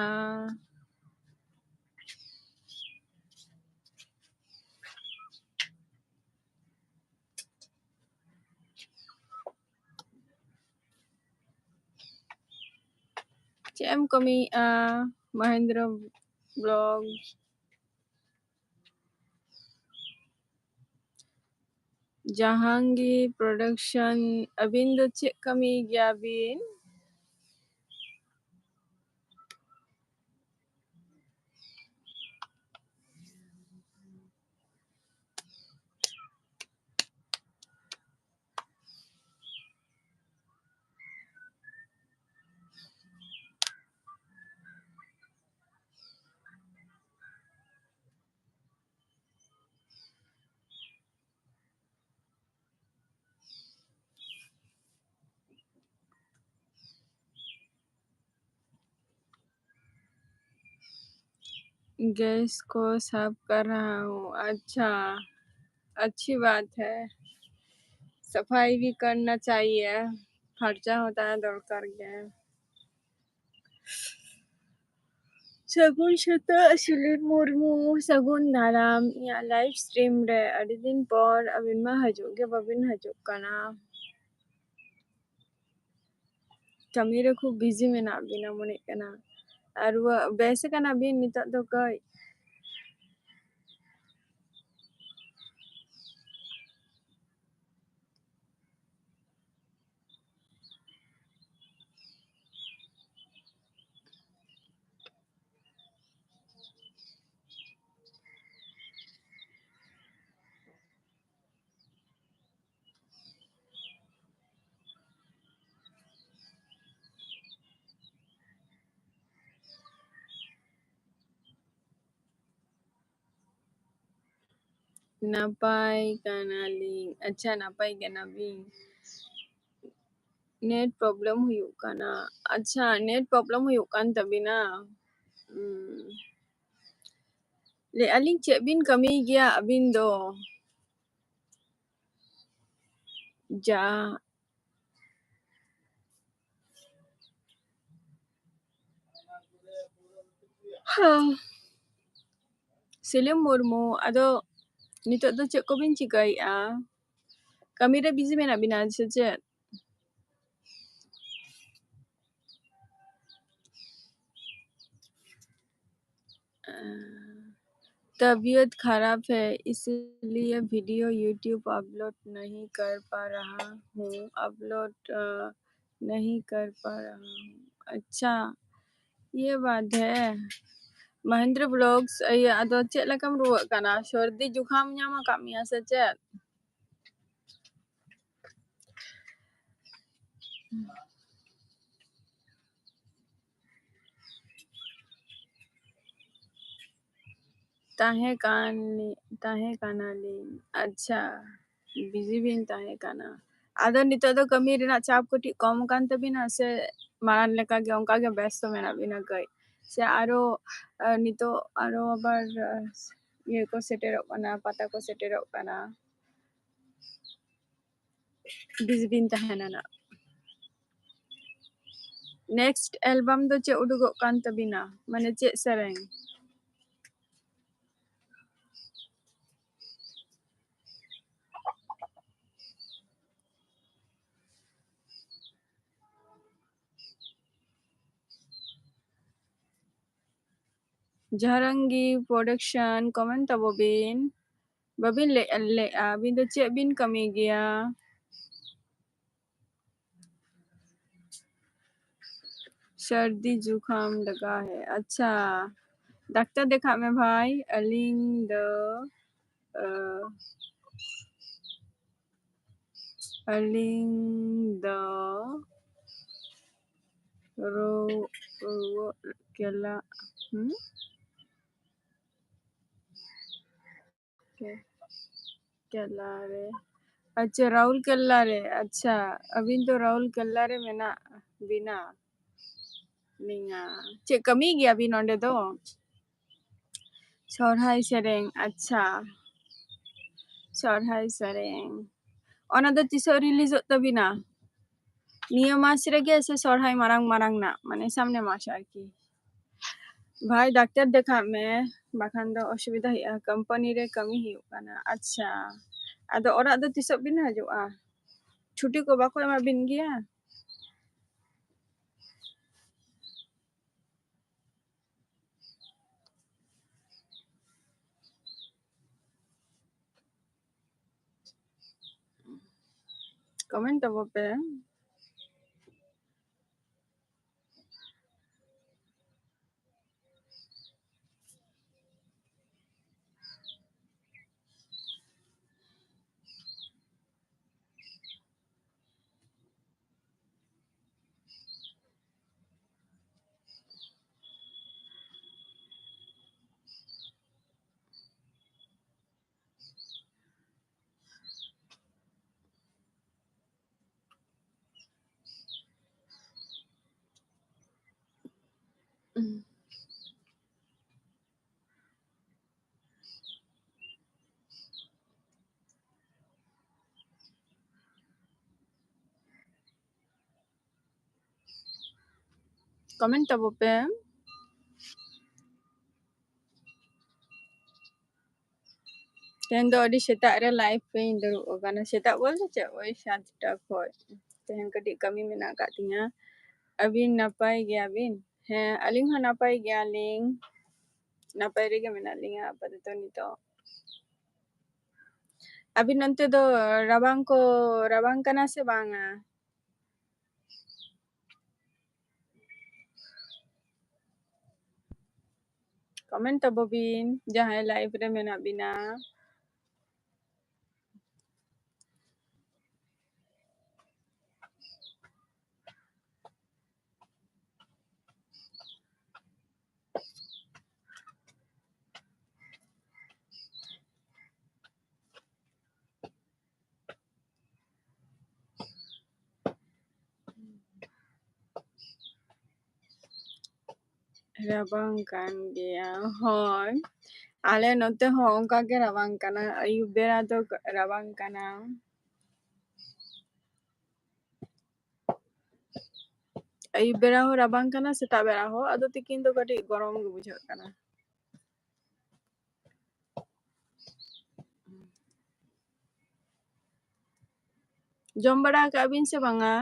ᱪᱮᱫ ᱮᱢ ᱠᱟᱹᱢᱤᱭᱮᱫᱼᱟ? ᱢᱚᱦᱮᱱᱫᱨᱚ vlog᱾ ᱡᱟᱦᱟᱝᱜᱤᱨ production, ᱟᱹᱵᱤᱱ ᱫᱚ ᱪᱮᱫ ᱠᱟᱹᱢᱤ ᱜᱮᱭᱟ ᱵᱤᱱ? गैस को साफ कर रहा हूँ। अच्छा, अच्छी बात है, सफाई भी करना चाहिए, ᱯᱷᱟᱨᱪᱟ ᱦᱚᱸ ᱛᱟᱦᱮᱸ ᱫᱚᱨᱠᱟᱨ ᱜᱮ᱾ ᱥᱟᱹᱜᱩᱱ ᱥᱮᱛᱟᱜ ᱥᱤᱞᱤ ᱢᱩᱨᱢᱩ, ᱥᱟᱹᱜᱩᱱ ᱫᱟᱨᱟᱢ ᱤᱧᱟᱹᱜ ᱞᱟᱭᱤᱵᱷ ᱥᱴᱨᱤᱢ ᱨᱮ᱾ ᱟᱹᱰᱤ ᱫᱤᱱ ᱯᱚᱨ ᱟᱹᱵᱤᱱ ᱢᱟ ᱦᱤᱡᱩᱜ ᱜᱮ ᱵᱟᱹᱵᱤᱱ ᱦᱤᱡᱩᱜ ᱠᱟᱱᱟ᱾ ᱠᱟᱹᱢᱤ ᱨᱮ ᱠᱷᱩᱵ ᱵᱤᱡᱤ ᱢᱮᱱᱟᱜ ᱵᱤᱱᱟ ᱢᱚᱱᱮᱜ ᱠᱟᱱᱟ᱾ ᱟᱨ ᱨᱩᱣᱟᱹ ᱵᱮᱥ ᱠᱟᱱᱟ ᱵᱤᱱ ᱱᱤᱛᱚᱜ ᱫᱚ ᱠᱟᱹᱡ? ᱱᱟᱯᱟᱭ ᱠᱟᱱᱟᱞᱤᱧ᱾ ᱟᱪᱪᱷᱟ, ᱱᱟᱯᱟᱭ ᱠᱟᱱᱟ ᱵᱤᱱ? ᱱᱮᱴ ᱯᱨᱚᱵᱞᱮᱢ ᱦᱩᱭᱩᱜ ᱠᱟᱱᱟ᱾ ᱟᱪᱪᱷᱟ, ᱱᱮᱴ ᱯᱨᱚᱵᱞᱮᱢ ᱦᱩᱭᱩᱜ ᱠᱟᱱ ᱛᱟᱵᱤᱱᱟ᱾ ᱩᱸ, ᱞᱟᱹᱭᱮᱫᱼᱟ ᱞᱤᱧ, ᱪᱮᱫ ᱵᱤᱱ ᱠᱟᱹᱢᱤᱭ ᱜᱮᱭᱟ ᱟᱹᱵᱤᱱ ᱫᱚ? ᱡᱟ ᱦᱮᱸ᱾ ᱥᱤᱞᱤᱢ ᱢᱩᱨᱢᱩ, ᱟᱫᱚ ᱱᱤᱛᱚᱜ ᱫᱚ ᱪᱮᱫ ᱠᱚᱵᱤᱱ ᱪᱤᱠᱟᱹᱭᱮᱫᱼᱟ? ᱠᱟᱹᱢᱤ ᱨᱮ ᱵᱤᱡᱤ ᱢᱮᱱᱟᱜ ᱵᱤᱱᱟ ᱥᱮ ᱪᱮᱫ? तबीयत खराब है, इसलिए वीडियो YouTube अपलोड नहीं कर पा रहा हूँ, अपलोड, अ, नहीं कर पा रहा हूँ। अच्छा, ये बात है। ᱢᱚᱦᱮᱱᱫᱨᱚ ᱵᱞᱚᱜᱥ, ᱤᱭᱟᱹ, ᱟᱫᱚ ᱪᱮᱫ ᱞᱮᱠᱟᱢ ᱨᱩᱣᱟᱹᱜ ᱠᱟᱱᱟ? ᱥᱚᱨᱫᱤ ᱡᱩᱠᱷᱟᱢ ᱧᱟᱢ ᱟᱠᱟᱫ ᱢᱮᱭᱟ ᱥᱮ ᱪᱮᱫ? ᱛᱟᱦᱮᱸ ᱠᱟᱱ, ᱛᱟᱦᱮᱸ ᱠᱟᱱᱟᱞᱤᱧ᱾ ᱟᱪᱪᱷᱟ, ᱵᱤᱡᱤ ᱵᱤᱱ ᱛᱟᱦᱮᱸ ᱠᱟᱱᱟ᱾ ᱟᱫᱚ ᱱᱤᱛᱚᱜ ᱫᱚ ᱠᱟᱹᱢᱤ ᱨᱮᱱᱟᱜ ᱪᱟᱯ ᱠᱟᱹᱴᱤᱡ ᱠᱚᱢ ᱟᱠᱟᱱ ᱛᱟᱹᱵᱤᱱᱟ ᱥᱮ ᱢᱟᱲᱟᱝ ᱞᱮᱠᱟᱜᱮ ᱚᱱᱠᱟᱜᱮ ᱵᱮᱥᱛᱚ ᱢᱮᱱᱟᱜ ᱵᱤᱱᱟ ᱠᱟᱹᱡ? ᱥᱮ ᱟᱨᱚ, ᱟᱨ ᱱᱤᱛᱚᱜ ᱟᱨᱚ ᱟᱵᱟᱨ, ᱟᱨ ᱤᱭᱟᱹ ᱠᱚ ᱥᱮᱴᱮᱨᱚᱜ ᱠᱟᱱᱟ, ᱯᱟᱛᱟ ᱠᱚ ᱥᱮᱴᱮᱨᱚᱜ ᱠᱟᱱᱟ᱾ ᱵᱤᱡᱤ ᱵᱤᱱ ᱛᱟᱦᱮᱱᱟ ᱱᱟᱜ᱾ Next album ᱫᱚ ᱪᱮᱫ ᱩᱰᱩᱠᱚᱜ ᱠᱟᱱ ᱛᱟᱵᱤᱱᱟ? ᱢᱟᱱᱮ ᱪᱮᱫ ᱥᱮᱨᱮᱧ? ᱡᱟᱦᱟᱨᱟᱝᱜᱤ production, comment ᱛᱟᱵᱚ ᱵᱤᱱ᱾ ᱵᱟᱵᱤᱱ ᱞᱟᱹᱭ ᱞᱮᱜᱼᱟ, ᱟᱹᱵᱤᱱ ᱫᱚ ᱪᱮᱫ ᱵᱤᱱ ᱠᱟᱹᱢᱤ ᱜᱮᱭᱟ? ᱥᱟᱹᱨᱫᱤ ᱡᱩᱠᱷᱟᱢ ᱞᱟᱜᱟ ᱦᱮ᱾ ᱟᱪᱪᱷᱟ, ᱰᱟᱠᱛᱟᱨ ᱫᱮᱠᱷᱟᱜ ᱢᱮ ᱵᱷᱟᱭ᱾ ᱟᱹᱞᱤᱧ ᱫᱚ, ᱟᱹᱞᱤᱧ ᱫᱚ ᱨᱩᱣᱟᱹᱜ ᱠᱮᱞᱟ, ᱦᱩᱸ? ᱠᱮ-, ᱠᱮᱞᱟ ᱨᱮ᱾ ᱟᱪᱪᱷᱟ, ᱨᱟᱩᱞ ᱠᱮᱞᱞᱟ ᱨᱮ᱾ ᱟᱪᱪᱷᱟ, ᱟᱹᱵᱤᱱ ᱫᱚ ᱨᱟᱩᱞ ᱠᱮᱞᱞᱟ ᱨᱮ ᱢᱮᱱᱟᱜ ᱵᱤᱱᱟ, ᱞᱤᱧᱟ᱾ ᱪᱮᱫ ᱠᱟᱹᱢᱤ ᱜᱮᱭᱟ ᱵᱤᱱ ᱚᱸᱰᱮ ᱫᱚ? ᱥᱚᱨᱦᱟᱭ ᱥᱮᱨᱮᱧ, ᱟᱪᱪᱷᱟ᱾ ᱥᱚᱨᱦᱟᱭ ᱥᱮᱨᱮᱧ᱾ ᱚᱱᱟ ᱫᱚ ᱛᱤᱥᱚᱜ ᱨᱤᱞᱤᱡᱚᱜ ᱛᱟᱵᱤᱱᱟ? ᱱᱤᱭᱟᱹ ᱢᱟᱥ ᱨᱮᱜᱮ ᱥᱮ ᱥᱚᱨᱦᱟᱭ ᱢᱟᱨᱟᱝ ᱢᱟᱨᱟᱝ ᱱᱟᱜ, ᱢᱟᱱᱮ ᱥᱟᱢᱱᱮ ᱢᱟᱥ ᱟᱨᱠᱤ? ᱵᱷᱟᱭ, ᱰᱟᱠᱛᱟᱨ ᱫᱮᱠᱷᱟᱜ ᱢᱮ, ᱵᱟᱠᱷᱟᱱ ᱫᱚ ᱚᱥᱩᱵᱤᱫᱷᱟ ᱦᱩᱭᱩᱜᱼᱟ᱾ ᱠᱳᱢᱯᱟᱱᱤ ᱨᱮ ᱠᱟᱹᱢᱤ ᱦᱩᱭᱩᱜ ᱠᱟᱱᱟ᱾ ᱟᱪᱪᱷᱟ, ᱟᱫᱚ ᱚᱲᱟᱜ ᱫᱚ ᱛᱤᱥᱚᱜ ᱵᱤᱱ ᱦᱤᱡᱩᱜᱼᱟ? ᱪᱷᱩᱴᱤ ᱠᱚ ᱵᱟᱠᱚ ᱮᱢᱟ ᱵᱤᱱ ᱜᱮᱭᱟ? ᱠᱚᱢᱮᱱᱴ ᱛᱟᱵᱚ ᱯᱮ᱾ ᱠᱚᱢᱮᱱᱴ ᱛᱟᱵᱚ ᱯᱮ᱾ ᱛᱮᱦᱮᱧ ᱫᱚ ᱟᱹᱰᱤ ᱥᱮᱛᱟᱜ ᱨᱮ ᱞᱟᱭᱤᱵᱷ ᱨᱮᱧ ᱫᱩᱲᱩᱵ ᱟᱠᱟᱱᱟ᱾ ᱥᱮᱛᱟᱜ ᱵᱚᱞᱛᱮ ᱪᱮᱫ, ᱳᱭ ᱥᱟᱛᱴᱟ ᱠᱷᱚᱡ᱾ ᱛᱮᱦᱮᱧ ᱠᱟᱹᱴᱤᱡ ᱠᱟᱹᱢᱤ ᱢᱮᱱᱟᱜ ᱟᱠᱟᱫ ᱛᱤᱧᱟᱹ᱾ ᱟᱹᱵᱤᱱ ᱱᱟᱯᱟᱭ ᱜᱮᱭᱟᱵᱤᱱ? ᱦᱮᱸ, ᱟᱹᱞᱤᱧ ᱦᱚᱸ ᱱᱟᱯᱟᱭ ᱜᱮᱭᱟᱞᱤᱧ᱾ ᱱᱟᱯᱟᱭ ᱨᱮᱜᱮ ᱢᱮᱱᱟᱜ ᱞᱤᱧᱟ ᱟᱯᱟᱛᱚᱛᱚ ᱱᱤᱛᱚᱜ᱾ ᱟᱹᱵᱤᱱ ᱚᱱᱛᱮ ᱫᱚ ᱨᱟᱵᱟᱝ ᱠᱚ, ᱨᱟᱵᱟᱝ ᱠᱟᱱᱟ ᱥᱮ ᱵᱟᱝᱟ? ᱠᱚᱢᱮᱱᱴ ᱛᱟᱵᱚ ᱵᱤᱱ, ᱡᱟᱦᱟᱸᱭ ᱞᱟᱭᱤᱵᱷ ᱨᱮ ᱢᱮᱱᱟᱜ ᱵᱤᱱᱟ᱾ ᱨᱟᱵᱟᱝ ᱠᱟᱱ ᱜᱮᱭᱟ, ᱦᱳᱭ᱾ ᱟᱞᱮ ᱱᱚᱛᱮ ᱦᱚᱸ ᱚᱱᱠᱟ ᱜᱮ ᱨᱟᱵᱟᱝ ᱠᱟᱱᱟ, ᱟᱹᱭᱩᱵ ᱵᱮᱲᱟ ᱫᱚ ᱨᱟᱵᱟᱝ ᱠᱟᱱᱟ᱾ ᱟᱹᱭᱩᱵ ᱵᱮᱲᱟ ᱦᱚᱸ ᱨᱟᱵᱟᱝ ᱠᱟᱱᱟ, ᱥᱮᱛᱟᱜ ᱵᱮᱲᱟ ᱦᱚᱸ, ᱟᱫᱚ ᱛᱤᱠᱤᱱ ᱫᱚ ᱠᱟᱹᱴᱤᱡ ᱜᱚᱨᱚᱢ ᱜᱮ ᱵᱩᱡᱷᱟᱹᱜ ᱠᱟᱱᱟ᱾ ᱡᱚᱢ ᱵᱟᱲᱟ ᱟᱠᱟᱜ ᱵᱤᱱ ᱥᱮ ᱵᱟᱝᱟ?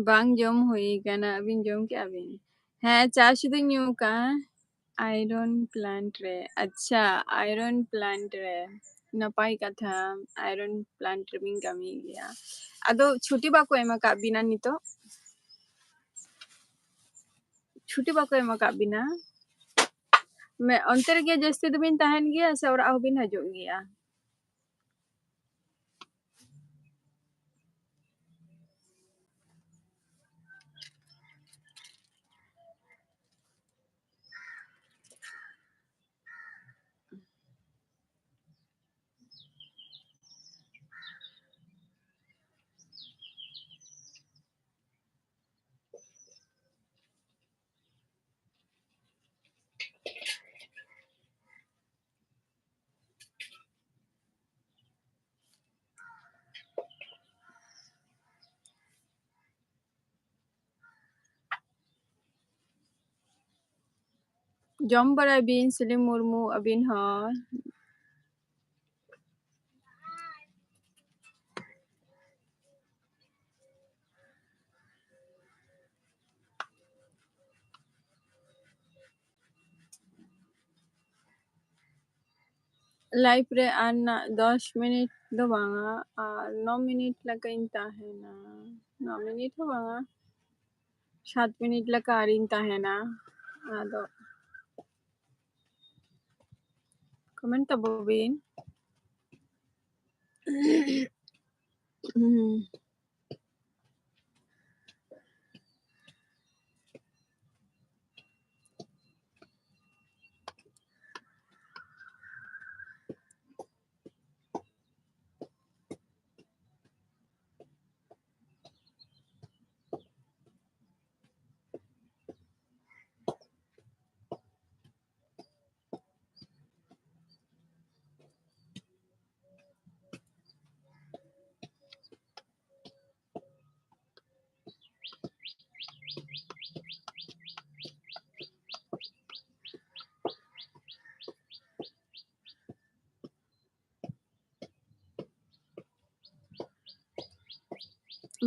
ᱵᱟᱝ ᱡᱚᱢ ᱦᱩᱭ ᱠᱟᱱᱟ᱾ ᱟᱹᱵᱤᱱ ᱡᱚᱢ ᱠᱮᱜᱼᱟ ᱵᱤᱱ? ᱦᱮᱸ, ᱪᱟ ᱥᱩᱫᱷᱩ ᱧᱩ ᱠᱟᱜᱼᱟ᱾ ᱟᱭᱨᱚᱱ ᱯᱞᱟᱱᱴ ᱨᱮ᱾ ᱟᱪᱪᱷᱟ, ᱟᱭᱨᱚᱱ ᱯᱞᱟᱱᱴ ᱨᱮ᱾ ᱱᱟᱯᱟᱭ ᱠᱟᱛᱷᱟ, iron plant ᱨᱮᱵᱤᱱ ᱠᱟᱹᱢᱤ ᱜᱮᱭᱟ᱾ ᱟᱫᱚ ᱪᱷᱩᱴᱤ ᱵᱟᱠᱚ ᱮᱢ ᱟᱠᱟᱫ ᱵᱤᱱᱟ ᱱᱤᱛᱚᱜ? ᱪᱷᱩᱴᱤ ᱵᱟᱠᱚ ᱮᱢ ᱟᱠᱟᱫ ᱵᱤᱱᱟ? ᱢᱮ-, ᱚᱱᱛᱮ ᱨᱮᱜᱮ ᱡᱟᱹᱥᱛᱤ ᱫᱚᱵᱤᱱ ᱛᱟᱦᱮᱱ ᱜᱮᱭᱟ ᱥᱮ ᱚᱲᱟᱜ ᱦᱚᱸᱵᱤᱱ ᱦᱤᱡᱩᱜ ᱜᱮᱭᱟ? ᱡᱚᱢ ᱵᱟᱲᱟᱭ ᱵᱤᱱ ᱥᱮᱞᱤᱢ ᱢᱩᱨᱢᱩ, ᱟᱹᱵᱤᱱ ᱦᱚᱸ᱾ Live ᱨᱮ ᱟᱨ ᱱᱟ-, ᱫᱚᱥ ᱢᱤᱱᱤᱴ ᱫᱚ ᱵᱟᱝᱟ, ᱟᱨ ᱱᱚ ᱢᱤᱱᱤᱴ ᱞᱮᱠᱟᱧ ᱛᱟᱦᱮᱱᱟ᱾ ᱱᱚ ᱢᱤᱱᱤᱴ ᱦᱚᱸ ᱵᱟᱝᱟ, ᱥᱟᱛ ᱢᱤᱱᱤᱴ ᱞᱮᱠᱟ ᱟᱨᱤᱧ ᱛᱟᱦᱮᱱᱟ᱾ ᱟᱫᱚ comment ᱛᱟᱵᱚ ᱵᱤᱱ᱾ ᱦᱩᱸ᱾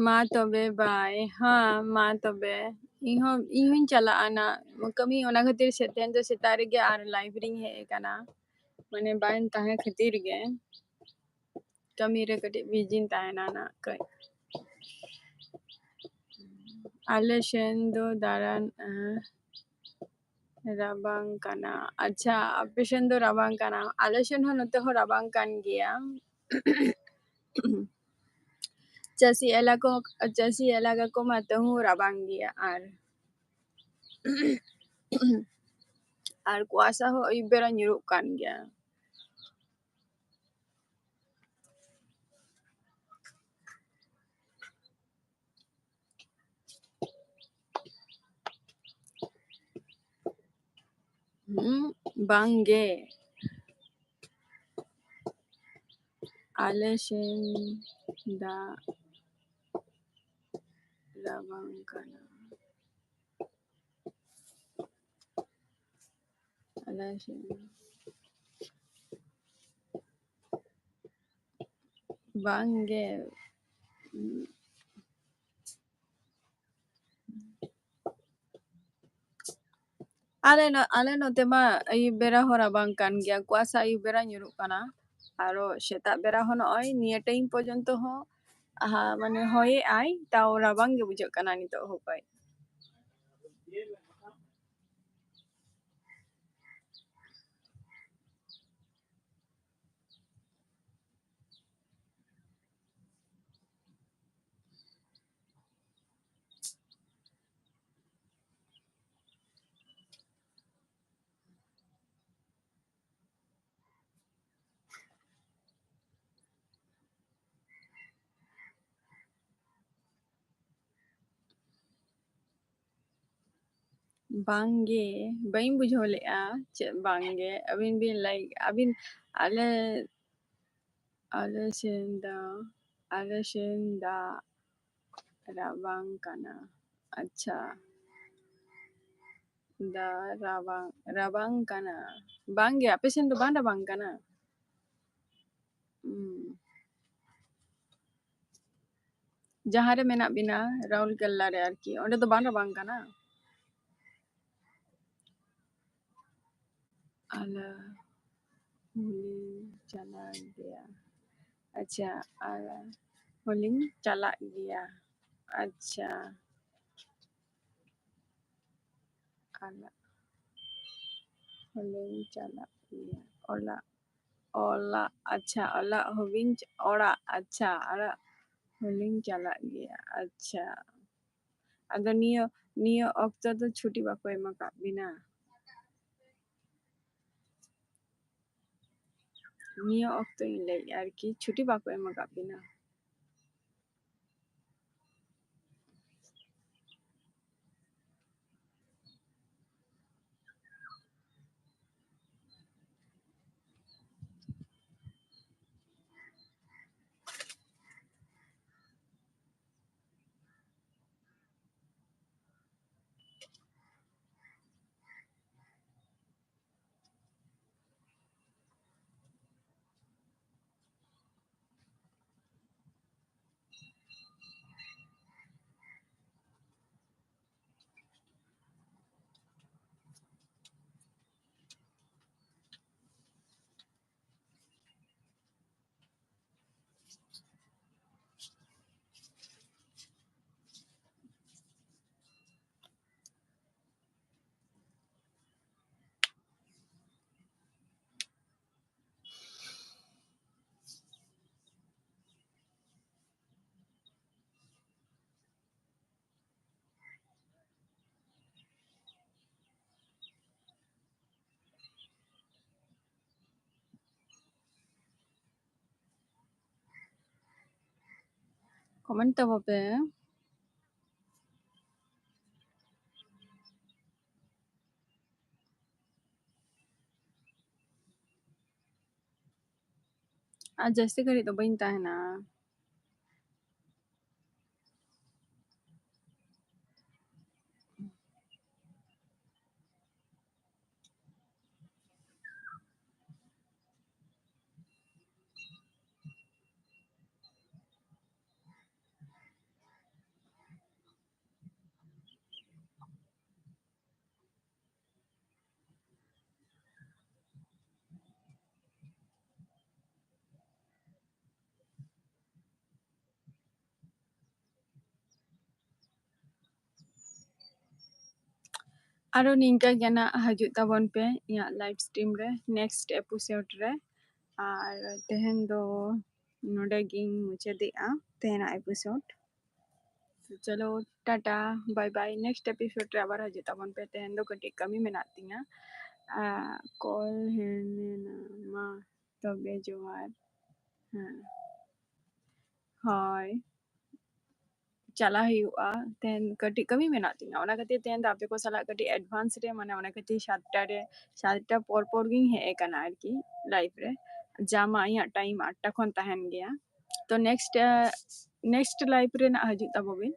ᱢᱟ ᱛᱚᱵᱮ, bye᱾ ᱦᱮᱸ, ᱢᱟ ᱛᱚᱵᱮ᱾ ᱤᱧ ᱦᱚᱸ, ᱤᱧ ᱦᱚᱸᱧ ᱪᱟᱞᱟᱜᱼᱟ ᱱᱟᱜ᱾ ᱠᱟᱹᱢᱤ, ᱚᱱᱟ ᱠᱷᱟᱹᱛᱤᱨ ᱥᱮ-, ᱛᱮᱦᱮᱧ ᱫᱚ ᱥᱮᱛᱟᱜ ᱨᱮᱜᱮ ᱟᱨ live ᱨᱤᱧ ᱦᱮᱡ ᱟᱠᱟᱱᱟ᱾ ᱢᱟᱱᱮ ᱵᱟᱝ ᱛᱟᱦᱮᱸ ᱠᱷᱟᱹᱛᱤᱨ ᱜᱮ ᱠᱟᱹᱢᱤ ᱨᱮ ᱠᱟᱹᱴᱤᱡ ᱵᱤᱡᱤᱧ ᱛᱟᱦᱮᱱᱟ ᱱᱟᱜ ᱠᱟᱹᱡ᱾ ᱟᱞᱮ ᱥᱮᱱ ᱫᱚ ᱫᱟᱬᱟᱱ, ᱟᱸ, ᱨᱟᱵᱟᱝ ᱠᱟᱱᱟ᱾ ᱟᱪᱪᱷᱟ, ᱟᱯᱮ ᱥᱮᱱ ᱫᱚ ᱨᱟᱵᱟᱝ ᱠᱟᱱᱟ? ᱟᱞᱮ ᱥᱮᱱ ᱦᱚᱸ ᱱᱚᱛᱮ ᱦᱚᱸ ᱨᱟᱵᱟᱝ ᱠᱟᱱ ᱜᱮᱭᱟ᱾ ᱪᱟᱹᱥᱤ ᱮᱞᱟᱠᱟ, ᱪᱟᱹᱥᱤ ᱮᱞᱟᱠᱟ ᱠᱚᱢᱟ ᱛᱟᱹᱦᱩ ᱨᱟᱵᱟᱝ ᱜᱮᱭᱟ᱾ ᱟᱨ, ᱟᱨ ᱠᱩᱣᱟᱥᱟ ᱦᱚᱸ ᱟᱹᱭᱩᱵ ᱵᱮᱲᱟ ᱧᱩᱨᱩᱜ ᱠᱟᱱ ᱜᱮᱭᱟ᱾ ᱦᱩᱸ, ᱵᱟᱝ ᱜᱮ᱾ ᱟᱞᱮ ᱥᱮᱱ ᱫᱟᱜ ᱨᱟᱵᱟᱝ ᱠᱟᱱᱟ᱾ ᱟᱞᱮ ᱥᱮᱱ ᱵᱟᱝ ᱜᱮ᱾ ᱟᱞᱮ ᱱᱚ-, ᱟᱞᱮ ᱱᱚᱛᱮ ᱢᱟ ᱟᱹᱭᱩᱵ ᱵᱮᱲᱟ ᱦᱚᱸ ᱨᱟᱵᱟᱝ ᱠᱟᱱ ᱜᱮᱭᱟ, ᱠᱩᱣᱟᱥᱟ ᱟᱹᱭᱩᱵ ᱵᱮᱲᱟ ᱧᱩᱨᱩᱜ ᱠᱟᱱᱟ᱾ ᱟᱨᱚ ᱥᱮᱛᱟᱜ ᱵᱮᱲᱟ ᱦᱚᱸ ᱱᱚᱜᱼᱚᱭ ᱱᱤᱭᱟᱹ time ᱯᱚᱨᱡᱚᱱᱛᱚ ᱦᱚᱸ, ᱟᱦᱟ, ᱢᱟᱱᱮ ᱦᱚᱭᱮᱜᱼᱟᱭ, ᱛᱟᱣ ᱨᱟᱵᱟᱝ ᱜᱮ ᱵᱩᱡᱷᱟᱹᱜ ᱠᱟᱱᱟ ᱱᱤᱛᱚᱜ ᱦᱚᱸ ᱠᱟᱹᱡ᱾ ᱵᱟᱝ ᱜᱮ, ᱵᱟᱹᱧ ᱵᱩᱡᱷᱟᱹᱣ ᱞᱮᱜᱼᱟ᱾ ᱪᱮᱫ ᱵᱟᱝ ᱜᱮ? ᱟᱹᱵᱤᱱ ᱵᱤᱱ ᱞᱟᱹᱭ, ᱟᱹᱵᱤᱱ, ᱟᱞᱮ, ᱟᱞᱮ ᱥᱮᱱ ᱫᱚ, ᱟᱞᱮ ᱥᱮᱱ ᱫᱟᱜ ᱨᱟᱵᱟᱝ ᱠᱟᱱᱟ᱾ ᱟᱪᱪᱷᱟ, ᱫᱟᱜ ᱨᱟᱵᱟᱝ, ᱨᱟᱵᱟᱝ ᱠᱟᱱᱟ᱾ ᱵᱟᱝ ᱜᱮ, ᱟᱯᱮ ᱥᱮᱱ ᱫᱚ ᱵᱟᱝ ᱨᱟᱵᱟᱝ ᱠᱟᱱᱟ? ᱦᱩᱸ᱾ ᱡᱟᱦᱟᱸ ᱨᱮ ᱢᱮᱱᱟᱜ ᱵᱤᱱᱟ, ᱨᱟᱩᱨᱠᱮᱞᱟ ᱨᱮ ᱟᱨᱠᱤ, ᱚᱸᱰᱮ ᱫᱚ ᱵᱟᱝ ᱨᱟᱵᱟᱝ ᱠᱟᱱᱟ? ᱟᱞᱮ, ᱦᱚᱞᱤᱧ ᱪᱟᱞᱟᱜ ᱜᱮᱭᱟ᱾ ᱟᱪᱪᱷᱟ, ᱟᱨ ᱦᱚᱞᱤᱧ ᱪᱟᱞᱟᱜ ᱜᱮᱭᱟ᱾ ᱟᱪᱪᱷᱟ, ᱟᱞᱟᱜ ᱦᱚᱞᱤᱧ ᱪᱟᱞᱟᱜ ᱜᱮᱭᱟ᱾ ᱚᱞᱟᱜ, ᱚᱞᱟᱜ, ᱟᱪᱪᱷᱟ, ᱚᱞᱟᱜ ᱦᱚᱞᱤᱧ ᱪ-, ᱚᱲᱟᱜ, ᱟᱪᱪᱷᱟ, ᱚᱲᱟᱜ ᱦᱚᱞᱤᱧ ᱪᱟᱞᱟᱜ ᱜᱮᱭᱟ᱾ ᱟᱪᱪᱷᱟ, ᱟᱫᱚ ᱱᱤᱭᱟᱹ, ᱱᱤᱭᱟᱹ ᱚᱠᱛᱚ ᱫᱚ ᱪᱷᱩᱴᱤ ᱵᱟᱠᱚ ᱮᱢ ᱟᱠᱟᱫ ᱵᱤᱱᱟ? ᱱᱤᱭᱟᱹ ᱚᱠᱛᱚ ᱤᱧ ᱞᱟᱹᱭᱮᱫᱼᱟ ᱟᱨᱠᱤ, ᱪᱷᱩᱴᱤ ᱵᱟᱠᱚ ᱮᱢ ᱟᱠᱟᱫ ᱵᱤᱱᱟ᱾ Comment ᱛᱟᱵᱚ ᱯᱮ᱾ ᱟᱨ ᱡᱟᱹᱥᱛᱤ ᱜᱷᱟᱹᱲᱤᱡ ᱫᱚ ᱵᱟᱹᱧ ᱛᱟᱦᱮᱱᱟ᱾ ᱟᱨᱚ ᱱᱤᱝᱠᱟ ᱜᱮ ᱱᱟᱜ ᱦᱤᱡᱩᱜ ᱛᱟᱵᱚᱱ ᱯᱮ ᱤᱧᱟᱹᱜ live stream ᱨᱮ next episode ᱨᱮ᱾ ᱟᱨ ᱛᱮᱦᱮᱧ ᱫᱚ ᱱᱚᱰᱮ ᱜᱤᱧ ᱢᱩᱪᱟᱹᱫᱮᱜᱼᱟ ᱛᱮᱦᱮᱧᱟᱜ episode᱾ ᱛᱚ ᱪᱚᱞᱚ, Tata, bye bye, next episode ᱨᱮ ᱟᱵᱟᱨ ᱦᱤᱡᱩᱜ ᱛᱟᱵᱚᱱ ᱯᱮ᱾ ᱛᱮᱦᱮᱧ ᱫᱚ ᱠᱟᱹᱴᱤᱡ ᱠᱟᱹᱢᱤ ᱢᱮᱱᱟᱜ ᱛᱤᱧᱟ᱾ ᱟᱨ call ᱦᱮᱱᱮᱱᱟ ᱢᱟ, ᱛᱚᱵᱮ ᱡᱚᱦᱟᱨ᱾ ᱦᱮᱸ, ᱦᱳᱭ, ᱪᱟᱞᱟᱜ ᱦᱩᱭᱩᱜᱼᱟ᱾ ᱛᱮᱦᱮᱧ ᱠᱟᱹᱴᱤᱡ ᱠᱟᱹᱢᱤ ᱢᱮᱱᱟᱜ ᱛᱤᱧᱟ, ᱚᱱᱟ ᱠᱷᱟᱹᱛᱤᱨ ᱛᱮᱦᱮᱧ ᱫᱚ ᱟᱯᱮ ᱠᱚ ᱥᱟᱞᱟᱜ ᱠᱟᱹᱴᱤᱡ advance ᱨᱮ, ᱢᱟᱱᱮ ᱚᱱᱟ ᱠᱷᱟᱹᱛᱤᱨ ᱥᱟᱛᱴᱟ ᱨᱮ, ᱥᱟᱛᱴᱟ ᱯᱚᱨ ᱯᱚᱨ ᱜᱤᱧ ᱦᱮᱡ ᱟᱠᱟᱱᱟ ᱟᱨᱠᱤ live ᱨᱮ᱾ ᱡᱟ ᱢᱟ ᱤᱧᱟᱹᱜ time ᱟᱴᱴᱟ ᱠᱷᱚᱱ ᱛᱟᱦᱮᱱ ᱜᱮᱭᱟ᱾ ᱛᱚ next, ᱟᱸ, next live ᱨᱮᱱᱟᱜ ᱦᱤᱡᱩᱜ ᱛᱟᱵᱚ ᱵᱤᱱ᱾